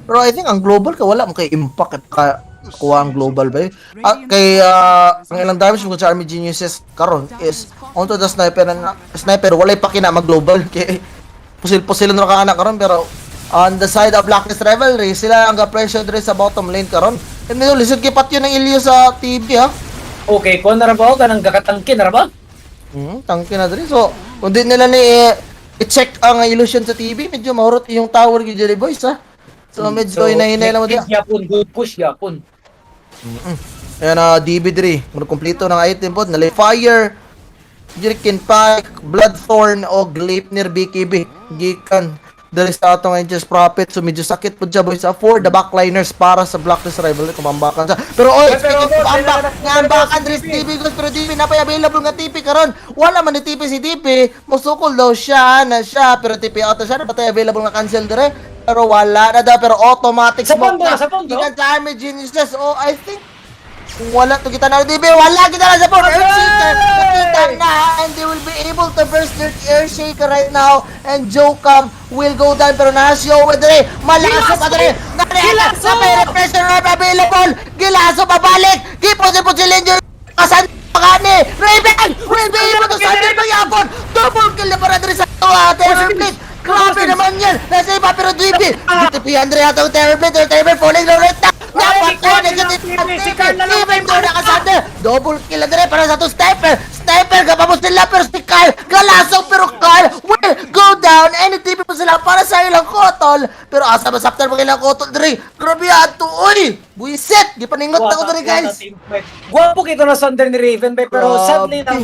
S1: Pero I think ang global ka wala mo kay impact if ka kuha ang global ba eh. Kay ang ilang damage mo sa Army Geniuses karon is onto the sniper na sniper, walay pa kina mag-global kay pusil-pusil na ka anak karon, pero on the side of Blacklist Rivalry, sila ang ga-pressure diri sa bottom lane karon. And medyo lisod kay patyo ng Ilyo sa TV ha.
S2: Okay, kuan na ra ba kanang gakatangkin na ra ba?
S1: Tangke na diri. So, kung di nila ni eh, i-check ang illusion sa TV, medyo mahurot yung tower gyud diri, boys ha. So, medyo hinahinay lang mo diya.
S2: Gyapon, good push gyapon.
S1: Ayan na, DB diri. Muna kompleto ng item pod. Nalay Fire, Jerikin Pike, Bloodthorn, o Gleipnir BKB. Gikan diri sa atong Angels Prophet. So medyo sakit po siya, boys. For the backliners para sa Blacklist Rivalry. Kumambakan siya. Pero oy,
S2: Pero,
S1: speaking of ambak,
S2: pero,
S1: nga diri si DB, guys. Pero DB na pa available nga TP karon. Wala man ni TP si DB. Musukol daw siya na siya. Pero TP out na siya. Napatay available nga cancel dire. Pero wala na daw. Pero automatic
S2: Sa
S1: smoke
S2: pondo,
S1: na.
S2: sa pondo.
S1: Gikan sa Army Geniuses. Oh, I think wala to kita na DB, wala kita na sa phone. Earthshaker, nakita na, and they will be able to burst their Earthshaker right now and Jokam will go down, pero nasa with dire malaso pa dire
S2: Gilaso!
S1: na may refresher orb available, gilaso pabalik gipon si Ranger. Nakasan pagani. Raven will be able to sunder pagyapon. Double kill na para diri sa Terror Blade. Grabe naman yan. Nasa iba pero DB. GTP Andre atong Terror Blade. Terror Blade falling low right now. Napatay na gyud
S2: Si Carl na lang.
S1: even though nakasander. Double kill na dire para sa atong sniper. Sniper gapamos nila pero si Kyle galasok, pero Kyle will go down and TP po sila para sa ilang kotol. Pero asa ba saptar mga ilang kotol dire? Grabe ato, oy. Buisit, gipaningot na ko dire, guys.
S2: Guwapo kito na Sunder ni Raven bay, pero
S1: Grabe.
S2: Sadly lang,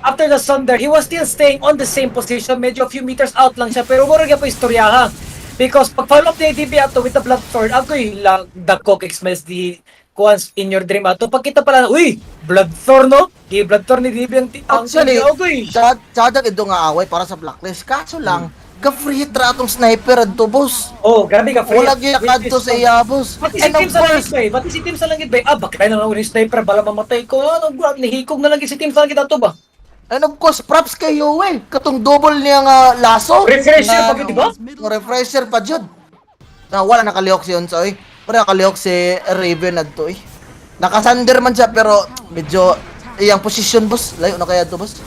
S2: after the Sunder, he was still staying on the same position. Medyo a few meters out lang siya, pero mura gyud po istorya ha. Because pag follow up ni ADB ato with the Blood Thorn, ako'y lang dagkok express di kuans In Your Dream ato. Pagkita pala, uy, Blood Thorn no? Di Blood Thorn ni DB ang
S1: Actually,
S2: ako'y.
S1: Tsada ito nga away para sa Blacklist. Kaso lang, ga-free hit ra atong sniper adto, boss.
S2: Oh, grabe ka, free.
S1: Wala gyud kadto sa iya, boss.
S2: Pati si
S1: And of
S2: Team sa langit
S1: course,
S2: bay, pati si Team sa langit bay, ah, bakla na lang ako ni sniper, bala mamatay ko, ano, grabe, nahikog na lang si Team sa langit ato ba?
S1: And of course, props kay Yoel. Katong double niya nga laso.
S2: Refresher
S1: Na-
S2: pa gyud, di ba?
S1: Oh, refresher pa jud. Na wala nakalihok si Onsoy. Wala nakalihok si Raven adto eh. Nakasander man siya pero medyo iyang position, boss. Layo na kaya to, boss.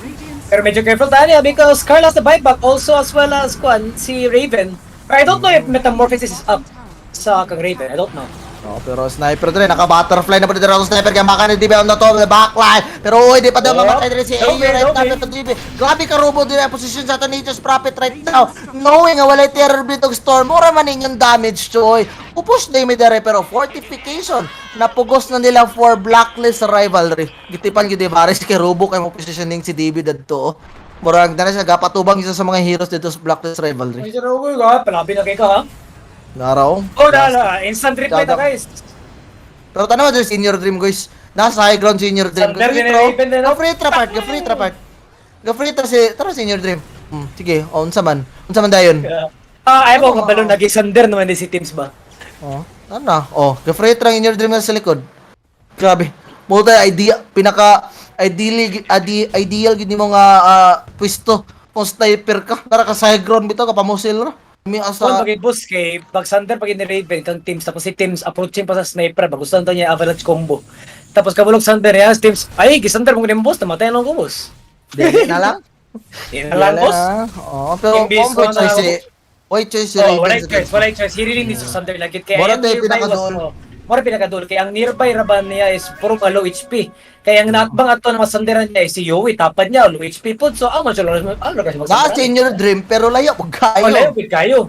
S2: Pero medyo careful tayo niya because Carl has the buyback also as well as Kwan, si Raven. But I don't know if Metamorphosis is up sa kang Raven. I don't know.
S1: Oh, pero sniper dre, naka-butterfly na pa dito ang sniper kaya maka ni DB on the top, the backline. Pero uy, di pa daw
S2: Oh,
S1: mamatay dre si AU right now, pero DB. Grabe ka robo din ang position sa ato Nature's Prophet right now. Knowing nga walay Terror Blade og Storm, mura man inyong damage choy. Upos na yung dere pero fortification napugos na nila for Blacklist Rivalry. Gitipan gyud Varis kay robo kay mo positioning si DB dadto, oh. Murag na siya gapatubang isa sa mga heroes dito sa Blacklist Rivalry.
S2: Ay, sir, okay ka. Palabi na kay ka, ha?
S1: Naraw.
S2: Oh, na, na. Instant replay na, guys.
S1: Pero tanaw dyan, Senior Dream, guys. Nasa high ground Senior Dream.
S2: Sander
S1: Free
S2: din
S1: throw.
S2: Raven din, no?
S1: Go free throw part, go free throw part. Go free throw si tara Senior Dream. Sige, oh, unsa man? Unsa man dayon?
S2: Ah, ayaw ko kabalo naging Sunder naman din si Teams ba?
S1: Oh, ano na? Oh, go free throw In Your Dream na sa likod. Grabe. Mo tayo idea pinaka ideally ideal gid nimo nga pwesto kung sniper ka para ka sa high ground bitaw ka pamusil ra. Mi
S2: Kung
S1: asa
S2: pag boss kay pag Sunder pag ni Raven kang Teams tapos si Teams approaching pa sa sniper ba gusto niya avalanche combo. Tapos kabulog Sunder ya Teams ay gisander mo ni boss, namatay lang ko, boss.
S1: Dili na lang.
S2: Yan na lang, boss.
S1: Oh, pero
S2: Imbis
S1: combo
S2: ko na-
S1: choice si Oy, choice si
S2: Oh,
S1: Raven
S2: walay
S1: sa
S2: choice, walay choice. He really needs to Sunder lagi kaya
S1: Mura
S2: ang
S1: tayo
S2: nearby was,
S1: pinakaduol.
S2: oh, mura pinakaduol kaya ang nearby raban niya is puro mga low HP. Kaya ang naakbang ato na masanderan niya is si Yowie, tapad niya low HP po. So ang man siya ano kasi
S1: Na
S2: magsanderan.
S1: Senior Dream pero layo pag kayo.
S2: Oh, layo gud kayo.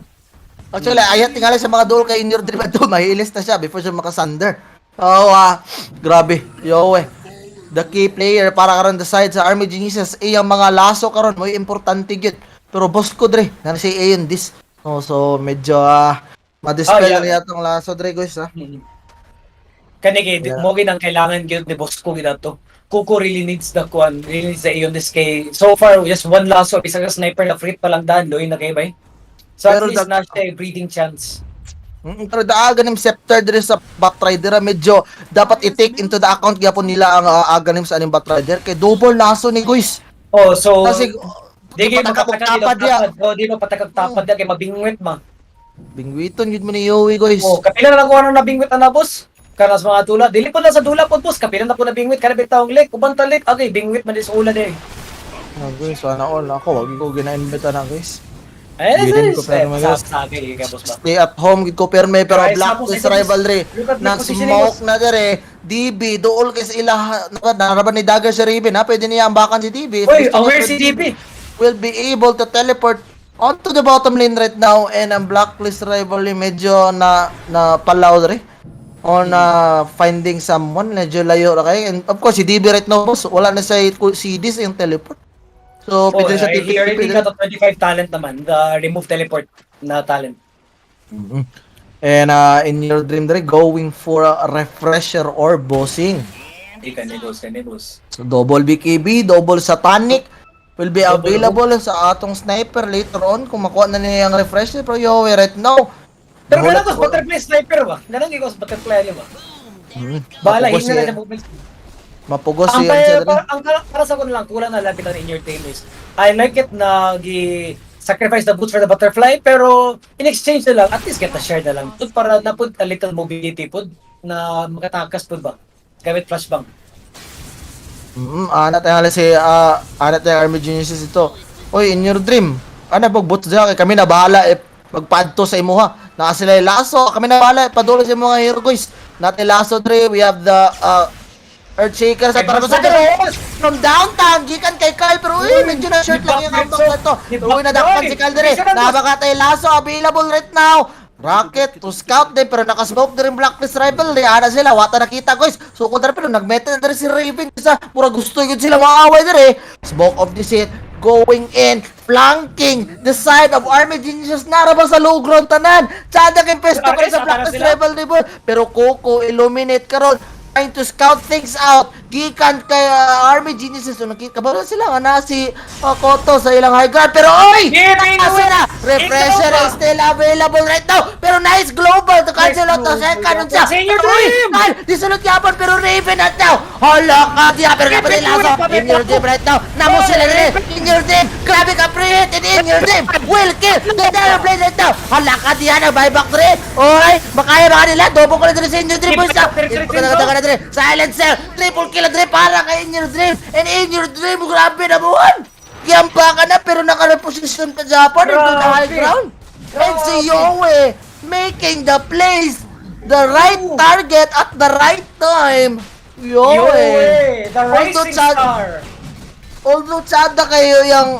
S1: Actually, ayat tingali sa mga duol kay In Your Dream ato, mahilis na siya before siya makasunder. Oh, grabe. Yo, eh. The key player para karon the side sa Army Geniuses, iyang mga laso karon mo importante gyud. Pero boss ko dre, na si Aeon this. Oh, so medyo ma-dispel na niya tong laso dre, guys, ah.
S2: Kani kay mo gid ang kailangan gyud ni boss ko gid ato. Kuko really needs the kwan, really needs the Aeon this kay so far just one lasso isa ka sniper na free pa lang daan loy na kay bay. So
S1: Pero
S2: at least na siya breathing chance.
S1: Pero the Aghanim Scepter diri sa Batrider, medyo dapat i-take into the account gyapon nila ang Aghanim sa aning Batrider kay double laso ni guys.
S2: Oh, so
S1: Kasi
S2: di kay
S1: patakag
S2: makapatakag
S1: tapad ya.
S2: tapad. Oh, di mapatakag tapad ya kay mabingwit ma.
S1: Bingwiton yun mo ni Yowie, guys.
S2: Oh, kapila na lang ko ano nabingwit ana, boss. Kana sa mga dula, dili po na sa dula po, boss, kapila na po nabingwit kana bitawng lek, uban ta lek, okay, bingwit man di sa ula di.
S1: Ah, guys, sana all ako wag ko gina-invite na, guys.
S2: Eh,
S1: Bilin ko pero
S2: sa sabi kay boss ba.
S1: Stay at home gid ko perme pero
S2: Guys,
S1: Blacklist
S2: tapos ito,
S1: Rivalry
S2: look at the
S1: na
S2: positioning,
S1: smoke
S2: boss.
S1: na dire DB duol kay sa ila naraban ni Dagger si Raven ha, pwede niya ambakan si DB. If
S2: Uy,
S1: gusto
S2: aware
S1: niya,
S2: si DB.
S1: will be able to teleport onto the bottom lane right now and ang Blacklist Rivalry medyo na na palaw dire on finding someone medyo layo ra kay, and of course si DB right now, boss, wala na sa CD sa yung teleport, so
S2: Oh,
S1: pwede sa
S2: eh,
S1: TP
S2: he already
S1: pwede
S2: got a 25 talent naman, the remove teleport na talent.
S1: And In Your Dream dire going for a refresher or bossing.
S2: Di ka ni boss, ni boss.
S1: So double BKB, double satanic will be
S2: Double
S1: available sa atong sniper later on kung makuha na niya ang refresher, pero yo right now.
S2: Pero
S1: Nahulat
S2: ganun ko butterfly sniper ba? Ganun ko butterfly niya ba? Bahala
S1: Mapugos
S2: hinga na
S1: si
S2: siya movement.
S1: Mapugos
S2: Ang
S1: si
S2: para,
S1: Angel.
S2: para, ang para sa ko na lang kulang na lapitan In Your Team is I like it na gi sacrifice the boots for the butterfly pero in exchange na lang at least get a share na lang pud para na pud a little mobility pud na makatakas pud ba gamit flashbang.
S1: Ana tayo si ana tayo Army Geniuses ito. Oy, In Your Dream. Ana pag boots diha kay kami na bahala eh magpadto sa imuha. Naa sila lasso, kami na bahala padulo sa mga hero, guys. Natin lasso 3, we have the Earthshaker sa para sa pero from downtown gikan kay Kyle, pero uy, medyo na short lang yung comeback na to. Uy, nadakpan si Kyle dire. Nabaka tayo lasso available right now. Rocket to scout din pero nakasmoke din Blacklist Rivalry. Ana sila, wata nakita, guys. Sukod na pero nagmeta na rin si Raven sa mura gusto yun sila maaway dire. Smoke of Deceit going in, flanking the side of Army Geniuses, nara ba sa low ground tanan. Tsada kay pesto pa sa Blacklist Rivalry boy. Pero Coco illuminate karon, trying to scout things out gikan kay Army Geniuses. So nakita ba sila nga na si Koto sa ilang high ground, pero oy, nasa na refresher is still available right now, pero nice global to cancel out the second unsa.
S2: Senior
S1: Uy,
S2: Dream!
S1: Kyle, disulot yapon pero Raven at now hala ka diya, pero dapat lasso In Your Dream right now, namo sila rin. In Your Dream, grabe ka pre, and In Your Dream will kill the Terror Blade right now. Hala ka diya, nag buyback rin. Oy, makaya ba kanila? Double ko na din sa In Your Dream, boys. Ka na din. Silencer, triple kill na din para kay In Your Dream. And In Your Dream, grabe na buwan. Giyamba ka na pero naka-reposition ka Japan into the high
S2: Grabe.
S1: Ground. And si Yowe making the plays, the right target at the right time. Yowe.
S2: Yowe, the
S1: Although
S2: rising star.
S1: Although tsada kayo yung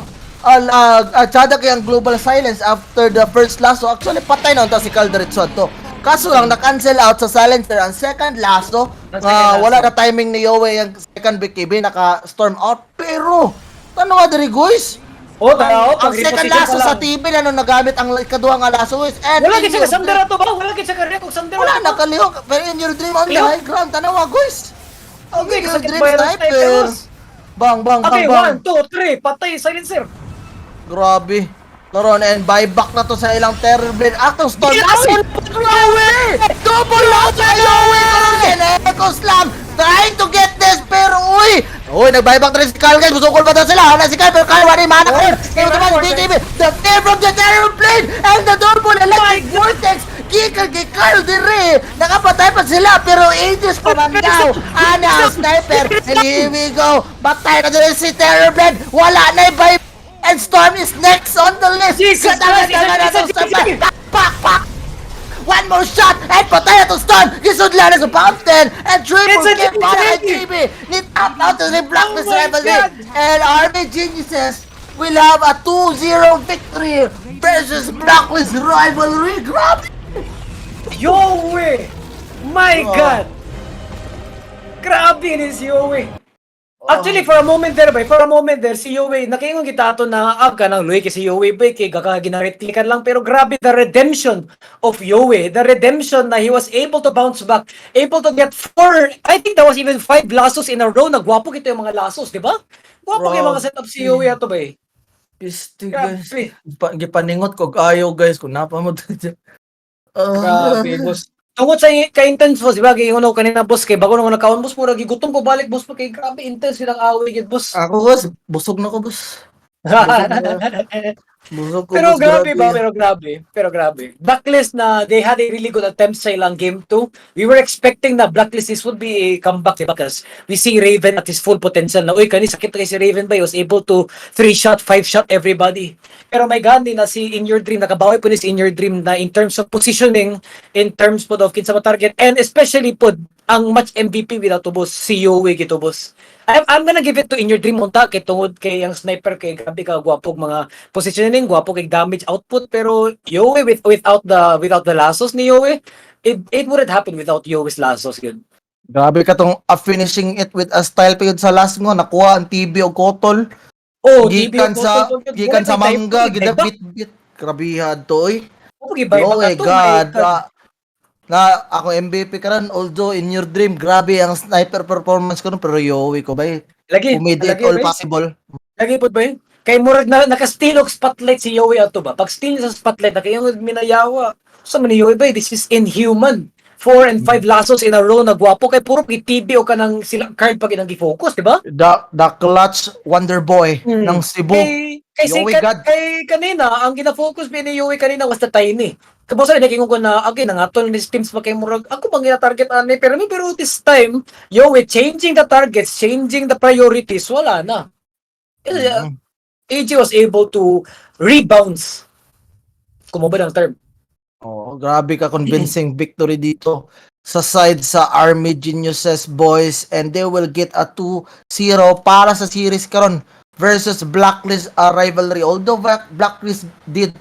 S1: tsada kayo ang global silence after the first lasso. Actually, patay na unta si Calderitzo to. Kaso lang, na-cancel out sa silencer ang second lasso.
S2: Ang second lasso.
S1: Wala na timing ni Yowe yung second BKB, naka-storm out. Pero, tanaw nga diri, guys.
S2: Oh, tao,
S1: Ang second lasso sa TV na nung nagamit ang ikaduha nga lasso, guys. And
S2: Wala
S1: In
S2: gid siya
S1: Your
S2: samdara to ba? Wala gid siya karek og samdara.
S1: Wala na kalihok. Pero In Your Dream on the
S2: Kalihok?
S1: high ground. Tanawa, guys. Ang
S2: Okay,
S1: In Your
S2: kasakit
S1: Dream
S2: ba yan ang
S1: sniper.
S2: sniper?
S1: Bang, bang, bang,
S2: Okay,
S1: bang.
S2: one, two, three, patay silencer.
S1: Grabe. Laron and buyback na to sa ilang Terror Blade. Actong Storm.
S2: Yes!
S1: Aso! Yowe! Double out sa Yowe! Karon din. Echo Slam! Trying to get this pero uy! Uy, nag-buyback na rin si Kyle, guys. Musukol pa daw sila. Hala si Kyle pero Kyle wala yung mana karon. Pero naman BKB. The tear from the Terror Blade and the double electric vortex. Gikan kay Kyle dire. Nakapatay pa sila pero Aegis pa man daw. Ana ang sniper. And here we go. Batay na din si Terror Blade. Wala na yung buy. And Storm is next on the list.
S2: Jesus
S1: Katawa
S2: Christ,
S1: na
S2: isa-
S1: na
S2: isa-
S1: to Pak, pak, pak. One more shot and patay na to Storm. Gisudla na sa fountain and triple
S2: It's a
S1: kill para kay
S2: GG.
S1: GB. Ni tap out to the Blacklist
S2: Oh my
S1: Rivalry.
S2: God.
S1: And Army Geniuses will have a 2-0 victory versus Blacklist Rivalry. Grabe!
S2: Yowe! My
S1: Oh.
S2: God! Grabe ni si Yowe. Actually, for a moment there, bay, for a moment there, si Yowe, nakaingon kita ato na ah, ka ng Luy kay si Yowe bay, kay gaka ginaretlikan lang, pero grabe the redemption of Yowe, the redemption na he was able to bounce back, able to get four, I think that was even five lassos in a row, nagwapo kita yung mga lassos, di ba? Gwapo kay mga setup si Yowe ato bay.
S1: Pisti, guys.
S2: Grabe.
S1: Gipaningot ko ayaw, guys, kung napa mo.
S2: Grabe, boss. Tungod sa ka-intense, boss, di ba? Kay ko kanina, boss, kay bago nang nakaon, boss, mura gigutom ko balik, boss, kay grabe intense silang away gid, boss.
S1: Ako, boss, busog na ko, boss. Busog ko,
S2: Pero
S1: boss,
S2: grabe ba? Pero grabe. Pero grabe. Blacklist na they had a really good attempt sa ilang game 2. We were expecting na Blacklist this would be a comeback, diba? Because we see Raven at his full potential na, uy, kani sakit kay si Raven ba? He was able to 3 shot, 5 shot everybody. Pero may gani na si In Your Dream, nakabawi po ni si In Your Dream na in terms of positioning, in terms po of kinsa target, and especially po ang match MVP without boss, si Yowe gito, boss. I'm gonna give it to In Your Dream unta kay tungod kay ang sniper kay grabe ka gwapog mga positioning, gwapo kay damage output, pero Yowe without the lassos ni Yowe, it wouldn't happen without Yowe's lassos yun.
S1: Grabe ka tong finishing it with a style pa yun sa last mo, nakuha ang TV o kotol.
S2: Oh,
S1: Gikan sa mangga, gidabit bit. Grabihan to oy.
S2: Oh, gibay
S1: Oh
S2: ba
S1: my
S2: to?
S1: God. Na ako MVP karon, although In Your Dream grabe ang sniper performance ko nun, pero Yowie ko ba
S2: Lagi,
S1: who made it
S2: lagi,
S1: all
S2: bay.
S1: possible.
S2: Lagi po ba yun? Kay murag na naka-steal og spotlight si Yowie ato ba? Pag steal sa spotlight, nakayong minayawa. Sa man ni Yowie ba? This is inhuman. Four and five lassos in a row na gwapo kay puro kay TV o kanang sila card pag inang gi-focus, di ba?
S1: The clutch wonder boy ng Cebu.
S2: Kay
S1: Yowie
S2: kay,
S1: God.
S2: kay kanina, ang gina-focus ba ni Yowie kanina was the Tiny. Kabo sa naging ko na okay na nga ni teams pa kay murag ako bang gina-target ani pero this time, yo, we changing the targets, changing the priorities, wala na. AG was able to rebounds. Kumo ba ng term?
S1: Oh, grabe ka convincing victory dito sa side sa Army Geniuses, boys, and they will get a 2-0 para sa series karon versus Blacklist Rivalry. Although Blacklist did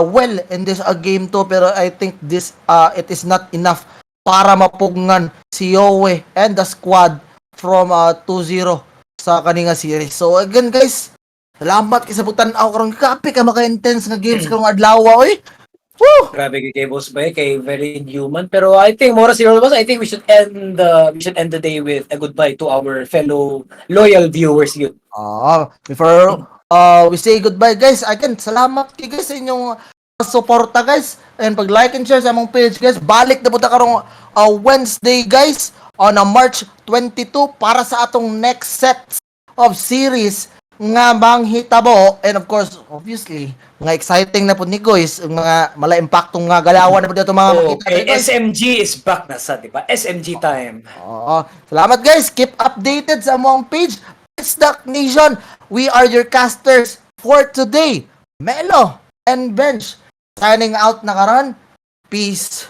S1: well in this game 2, pero I think this it is not enough para mapugngan si Yowe and the squad from 2-0 sa kaninga series. So again, guys, salamat kay sa pagtan-aw karon. Grabe ka maka-intense nga games karong adlaw, oy. Woo!
S2: Grabe kay Boss Bay, kay very inhuman. Pero I think more serious, boss, I think we should end the day with a goodbye to our fellow loyal viewers yun.
S1: Ah, before we say goodbye, guys, again, salamat kay guys sa inyong suporta, guys, and pag like and share sa among page, guys. Balik na punta karong Wednesday, guys, on a March 22 para sa atong next set of series nga manghitabo, and of course, obviously, nga exciting na pud ni guys, ang mga mala impaktong nga galawan na pud ato mga makita
S2: Okay,
S1: guys.
S2: SMG is back na sa, di ba? SMG time.
S1: Oo. Salamat, guys. Keep updated sa among page. It's Duck Nation. We are your casters for today. Melo and Bench. Signing out na karon. Peace.